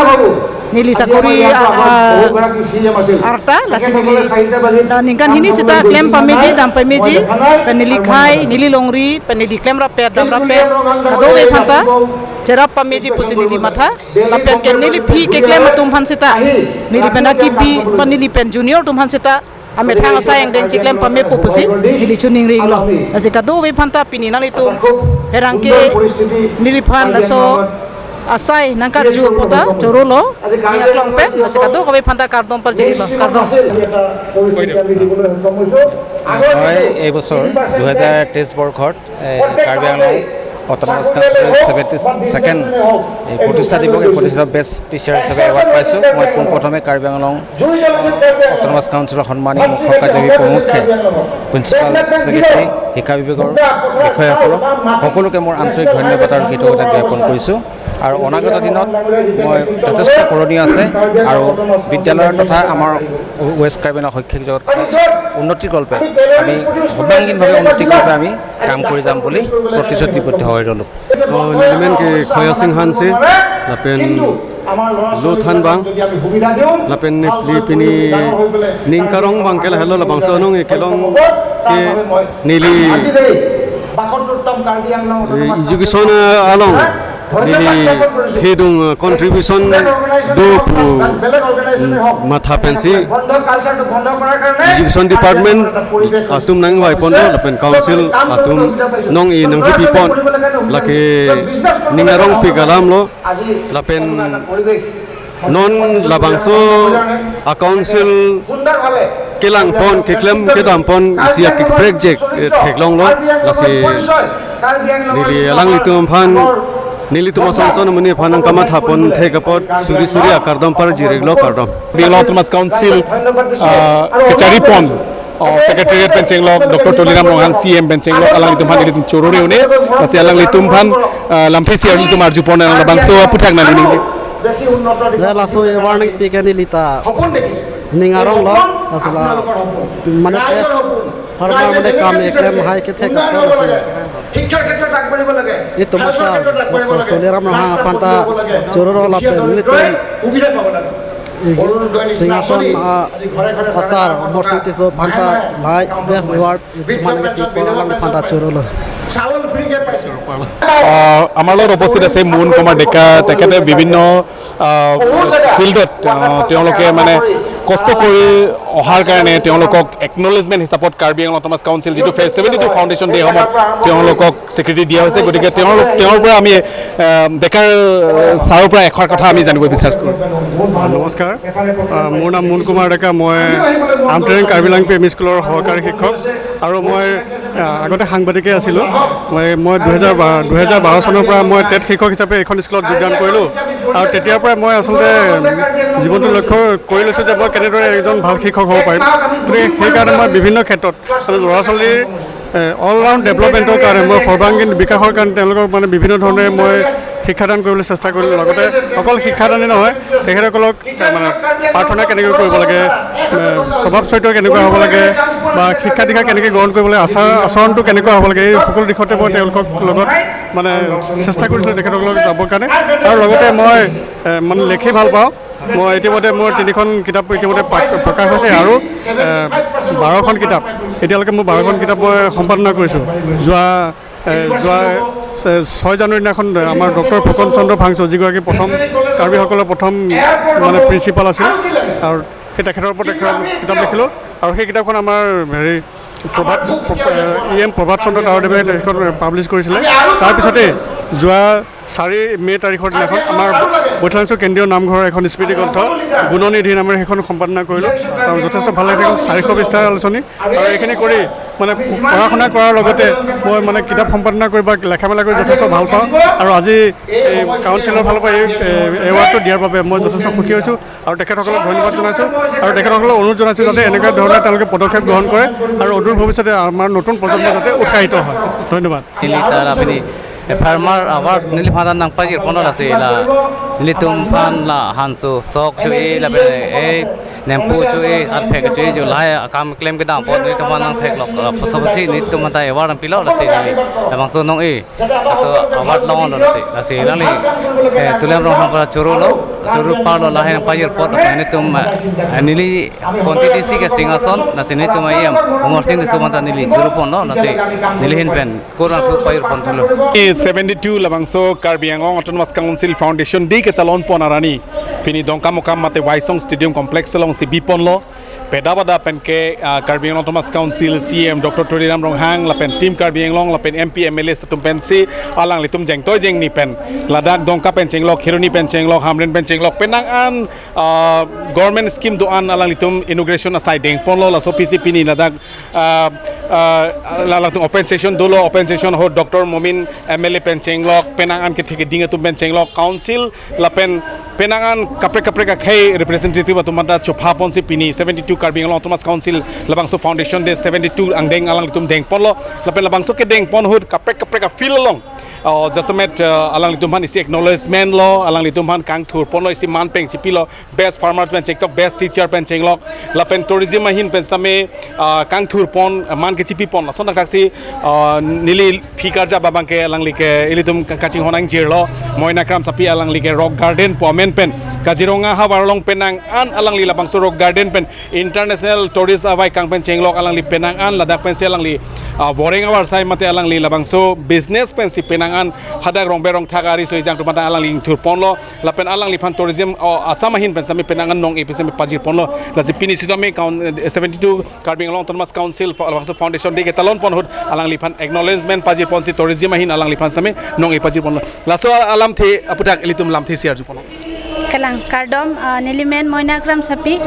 neli sakori, ah, ah, arta, lasi neli, ah, ningkan hini seta klem pameji, dam pameji, pen neli khei, neli longri, pen neli klemrappet, damrappet, kadokave aphanta cherap pameji pusi neli matha, lapen ke neli aphi keklem atum aphan seta, neli pen akibi, pen neli pen junior atum aphan seta amethang asai angdeng chiklem pamepo pusi neli choningri-iklo. Lasi kadokave aphanta pini nanglitum pherangke neliphan laso asai nangkarju apot ta chorolo, ning aklong pen, lasi kadokave aphanta kardom parjirilo, kardom. হয়, এই বছৰ দুহেজাৰ তেইছ বৰ্ষত, এ, কাৰ্বি আংলং অট'নমাছ কাউন্সিলৰ seventy second, এই, প্ৰতিষ্ঠা দিৱস, এই প্ৰতিষ্ঠা বেষ্ট টিচাৰ হিচাপে এৱাৰ্ড পাইছোঁ। মই পোনপ্ৰথমে কাৰ্বি আংলং অট'নমাছ কাউন্সিলৰ সন্মানীয় মুখ্য কাৰ্যবাহী প্ৰমুখ্যে, প্ৰিন্সিপাল ছেক্ৰেটাৰী, শিক্ষা বিভাগৰ বিষয়াসকলক সকলোকে মোৰ আন্তৰিক ধন্যবাদ আৰু কৃতজ্ঞতা জ্ঞাপন কৰিছোঁ। আৰু অনাগত দিনত মই যথেষ্ট কৰণীয় আছে আৰু বিদ্যালয়ৰ তথা আমাৰ ৱেষ্ট কাৰ্বি আংলং শৈক্ষিক জগতখনৰ উন্নতিৰ কল্পে আমি সৰ্বাংগীনভাৱে উন্নতিৰ কল্পে আমি কাম কৰি যাম বুলি প্ৰতিশ্ৰুতিবদ্ধ হৈ ৰ'লোঁ। Oh, nelimen ke Khoyasing Hanse, lapen Lothan abang, lapen nepli pini ning karong abang ke lahelo, labangso anong-e kelong ke neli education, eh, along neli thedung, eh, contribution do pu, mm, matha pensi education department atum nangvai pon do, lapen council atum anong-e nangkipi pon, lake ning arong pik alam lo, lapen non labangso a council kelang pon, keklem kedam pon isi akikprek jek, eh, theklonglo, lasi neli alanglitum aphan, nelitum ason son amonit aphan nangkamatha pon thek apot suri suri akardom parjir-iklo, kardom. Karbi Anglong Autonomous Council, ah, kachari pon, oh, Secretariat pen chenglok, Doctor Tuliram Ronghang C M pen chenglok, alanglitum aphan ilitum chorore un-e, lasi alanglitum aphan, ah, lamphisi ilitum arju pon, labangso aphuthak nangning. Ya, laso award nangpi ke neli ta ning arong lo, laso la, mane, pharma mane kam keklem hai kethek apot si, itum asar Doctor Tuliram Ronghang aphan ta chorolo, lapen nelitum Singhason, ah, asar Amarsing Tisso aphan ta lahai best award itum aphan nangkipi apot alangli aphan ta chorolo. আহ, আমাৰ লগত উপস্থিত আছে মোহন কুমাৰ ডেকা। তেখেতে বিভিন্ন, আহ, ফিল্ডত, আহ, তেওঁলোকে মানে কষ্ট কৰি অহাৰ কাৰণে তেওঁলোকক একনলেজমেণ্ট হিচাপত কাৰ্বি আংলং অট'নমাছ কাউন্সিল যিটো ফে-, ছেভেণ্টি টু ফাউণ্ডেশ্যন ডে সময়ত তেওঁলোকক স্বীকৃতি দিয়া হৈছে। গতিকে তেওঁলোক, তেওঁৰ পৰা আমি, আহ, ডেকাৰ, আহ, ছাৰৰ পৰা এষাৰ কথা আমি জানিব বিচাৰিছোঁ। নমস্কাৰ, আহ, মোৰ নাম মোহন কুমাৰ ডেকা। মই আমটেৰেং কাৰ্বি আংলং পি এম ই স্কুলৰ সহকাৰী শিক্ষক আৰু মই, আহ, আগতে সাংবাদিকে আছিলোঁ। মই, মই দুহেজাৰ বাৰ, দুহেজাৰ বাৰ চনৰ পৰা মই টেট শিক্ষক হিচাপে এইখন স্কুলত যোগদান কৰিলোঁ আৰু তেতিয়াৰ পৰাই মই আচলতে জীৱনটো লক্ষ্য কৰি লৈছোঁ যে মই কেনেদৰে এজন ভাল শিক্ষক হ'ব পাৰিম। গতিকে সেইকাৰণে মই বিভিন্ন ক্ষেত্ৰত, মানে, ল'ৰা ছোৱালীৰ, এ, অল ৰাউণ্ড ডেভেলপমেণ্টৰ কাৰণে, মই সৰ্বাংগীন বিকাশৰ কাৰণে তেওঁলোকক, মানে, বিভিন্ন ধৰণে মই শিক্ষাদান কৰিবলৈ চেষ্টা কৰিলোঁ। লগতে অকল শিক্ষাদানেই নহয়, তেখেতসকলক, এ, মানে, প্ৰাৰ্থনা কেনেকৈ কৰিব লাগে, এ, স্বভাৱ চৰিত্ৰ কেনেকুৱা হ'ব লাগে বা শিক্ষা দীক্ষা কেনেকৈ গ্ৰহণ কৰিব লাগে, আচাৰ আচৰণটো কেনেকুৱা হ'ব লাগে, এই সকলো দিশতে মই তেওঁলোকৰ লগত, মানে, চেষ্টা কৰিছিলোঁ তেখেতসকলক যাবৰ কাৰণে। আৰু লগতে মই, এ, মানে, লেখি ভাল পাওঁ। মই ইতিমধ্যে মোৰ তিনিখন কিতাপ ইতিমধ্যে পাক-, প্ৰকাশ হৈছে আৰু, এ, বাৰখন কিতাপ, এতিয়ালৈকে মোৰ বাৰখন কিতাপ মই সম্পাদনা কৰিছোঁ। যোৱা, এ, যোৱা, এ, ছয় জানুৱাৰীৰ দিনাখন আমাৰ ডক্টৰ ফুকন চন্দ্ৰ ফাংচু, যিগৰাকী প্ৰথম কাৰ্বিসকলৰ প্ৰথম, মানে, প্ৰিন্সিপাল আছিল আৰু সেই তেখেতৰ ওপৰত এখন কিতাপ লিখিলোঁ আৰু সেই কিতাপখন আমাৰ হেৰি প্ৰভাত ই এম প্ৰভাত চন্দ্ৰ তাৰদেৱে সেইখন পাব্লিছ কৰিছিলে। তাৰপিছতে যোৱা চাৰি মে' তাৰিখৰ দিনাখন আমাৰ বৈঠালাংচু কেন্দ্ৰীয় নামঘৰৰ এখন স্মৃতি গ্ৰন্থ গুণনিধি নামেৰে সেইখন সম্পাদনা কৰিলোঁ আৰু যথেষ্ট ভাল লাগিছে। এখন চাৰিশ পৃষ্ঠাৰ আলোচনী আৰু এইখিনি কৰি মানে পঢ়া শুনা কৰাৰ লগতে মই মানে কিতাপ সম্পাদনা কৰি বা লেখা মেলা কৰি যথেষ্ট ভাল পাওঁ আৰু আজি এই কাউন্সিলৰ ফালৰ পৰা এই এ, এৱাৰ্ডটো দিয়াৰ বাবে মই যথেষ্ট সুখী হৈছোঁ আৰু তেখেতসকলক ধন্যবাদ জনাইছোঁ আৰু তেখেতসকলক অনুৰোধ জনাইছোঁ যাতে এনেকুৱা ধৰণৰ তেওঁলোকে পদক্ষেপ গ্ৰহণ কৰে আৰু অদূৰ ভৱিষ্যতে আমাৰ নতুন প্ৰজন্ম যাতে উৎসাহিত হয়। ধন্যবাদ। Neli ta la pini, eh, Farmer Award neliphan ta nangpajir ponlo lasi la nelitum aphan la hanso sok cho-e lapen, eh, nempo cho-e, arphek cho-e, jo lahai akam klem kedam apot nelitum aphan nangtheklok, la puso pusi nelitum aphan ta award nangpilo lasi neli labangso nong-e, laso award longlo lasi, lasi alangli, eh, Tuliram Ronghang aphan choro lo, choro parlo lahai nangpajir apot lasi nelitum, eh, neli constituency ke Singhason, lasi nelitum E M Amarsing Tisso aphan ta neli choro ponlo, lasi neli ahin pen kurang thu payur pon thulo. Seventy two labangso Karbi Anglong Autonomous Council Foundation Day ketalon pon arni pini Dongkamukam mate Waisong Stadium Complex alongsi bi ponlo. Peda bada pen ke, ah, Karbi Anglong Autonomous Council C E M Doctor Tuliram Ronghang lapen Team Karbi Anglong lapen M P M L A atum pensi alanglitum jengtoi jengni pen ladak Dongka pen chenglok, Kheroni pen chenglok, Hamren pen chenglok, penang an, ah, government scheme do-an alanglitum inauguration asai deng ponlo. Laso aphi si pini ladak ah, ah, la latum open session dolo, open session ahut Doctor Momin M L A pen chenglok, penang an kethe keding atum pen chenglok, council lapen penang an kaprek kaprek akhei representative atum aphan ta chopha ponsi pini seventy two Karbi Anglong Autonomous Council labangso Foundation Day seventy two angdeng alanglitum deng ponlo, lapen labangso kedeng pon ahut kaprek kaprek a-field along, oh, jasemet, ah, alanglitum aphan isi acknowledgement lo, alanglitum aphan kangthur ponlo, isi man pen chipilo, best farmer pen chengtok, best teacher pen chenglok, lapen tourism ahin pen sitame, ah, kangthur pon, ah, man kechipi pon. Lason thakthak si, ah, neli phi karjap abang ke alangli ke ilitum ka-, kachinghon angjir lo, Moina Kramsapi alangli ke rock garden pu amen pen Kaziranga havar along penang an alangli labangso rock garden pen international tourist avaikang pen chenglok, alangli penang an ladak pensi alangli, ah, voreng avarsai mate alangli labangso business pensi penang an hadak rongbe rongthak ari so ejang atum aphan ta alangli ingthur ponlo. Lapen alangliphan tourism, oh, Assam ahin pen sitame penang an nong-e pen sitame pajir ponlo. Lasi pini sitame kaun, eh, seventy two Karbi Anglong Autonomous Council fo-, labangso Foundation Day ketalon pon ahut alangliphan acknowledgement pajir ponsi tourism ahin alangliphan sitame nong-e pajir ponlo. Laso alamthe aputhak ilitum lamthe share arju ponlo. Kalang kardom, ah, neli men Moina Kramsapi.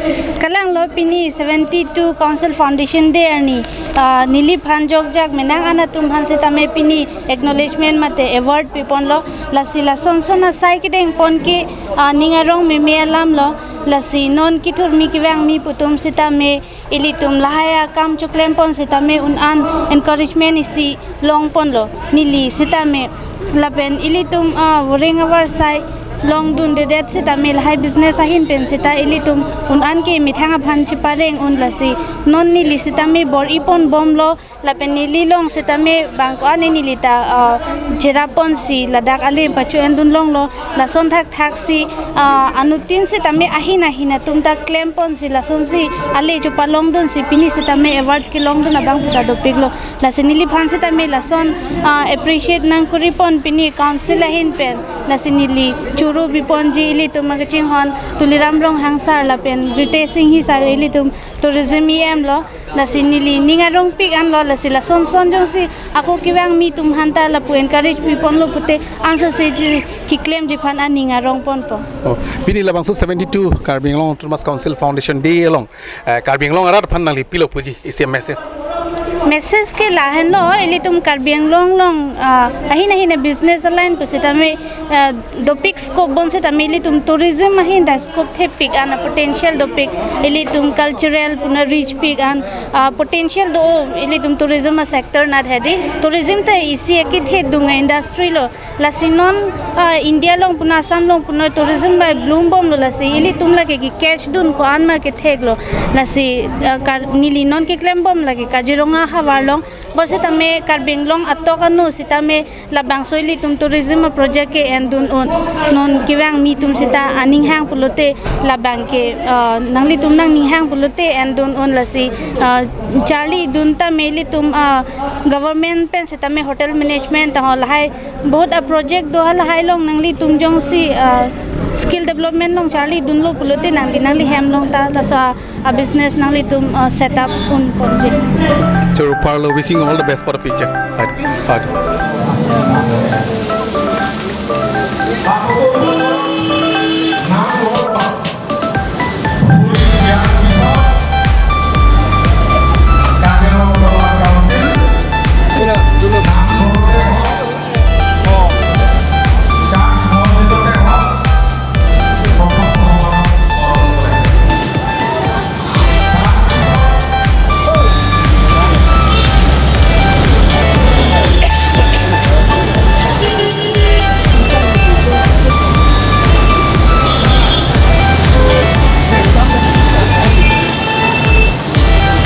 Kalang lo pini seventy two Council Foundation Day arni, ah, neliphan jokjak menang an atum aphan sitame pini acknowledgement mate award pi ponlo. Lasi lason son asai kedeng pon ke, ah, ning arong meme alam lo. Lasi non kithurmi kevangmi pu atum sitame ilitum lahai akam choklem pon sitame un an encouragement isi long ponlo neli sitame. Lapen ilitum, ah, voreng avarsai longdundedet sitame lahai business ahin pen sita ilitum un an ke methang aphan chepareng un, lasi non neli sitame bor-i pon bomlo. Lapen neli along sitame bang ko-an neli ta, ah, cherap ponsi ladak ale pacho-endun longlo. Lason thakthak si, ah, anuttin sitame ahin ahin atum ta klem ponsi lasonsi ale chopalongdunsi pini sitame award kelongdun abang puta dopiklo. Lasi neliphan sitame lason, ah, appreciate nangkuri pon pini council ahin pen. Lasi neli choro bi ponji ilitum kachinghon Tuliram Ronghang sir lapen Ritesh Enghi sir, ilitum tourism E M lo. Lasi neli ning arongpik anlo, lasi lason son jongsi ako kevangmi atum aphan ta lapu encourage pi ponlo pute anso se ji keklemji aphan aning arong ponpo. Oh, pini labangso seventy two Karbi Anglong Autonomous Council Foundation Day along, eh, Karbi Anglong arat aphan nangli pilo puji isi message. Message ke lahenlo, ilitum Karbi Anglong along, ah, ahin ahin a-business aline pusitame, ah, dopik scope bom sitame ilitum tourism ahin ta scope thepik an, a-potential dopik, ilitum cultural puna rich pik an, ah, potential do ilitum tourism a-sector nat hedi. Tourism ta isi akethedung a-industry lo. Lasi non, ah, India along puna Assam along puna tourism bai bloom bomlo, lasi ilitum lake ke-catch dun ko-an ma ketheklo. Lasi, ah, kar-, neli non keklem bom lake Kaziranga havar along. Bonsitame Karbi Anglong atok anu sitame labangso ilitum tourism a-project ke-endun un. Non kevangmi atum sita aning hang pulote labang ke, ah, nanglitum nangning hang pulote endun un, lasi, ah, Charlidun tame ilitum, ah, government pen setame hotel management ta ho lahai bahut a project do, halahai along nanglitum jongsi, ah, skill development along charlidunlo pulote nangli nangli hem along ta laso a, a business nanglitum, ah, set up un ponji. Choro parlo, wishing all the best for the future. Right. Right.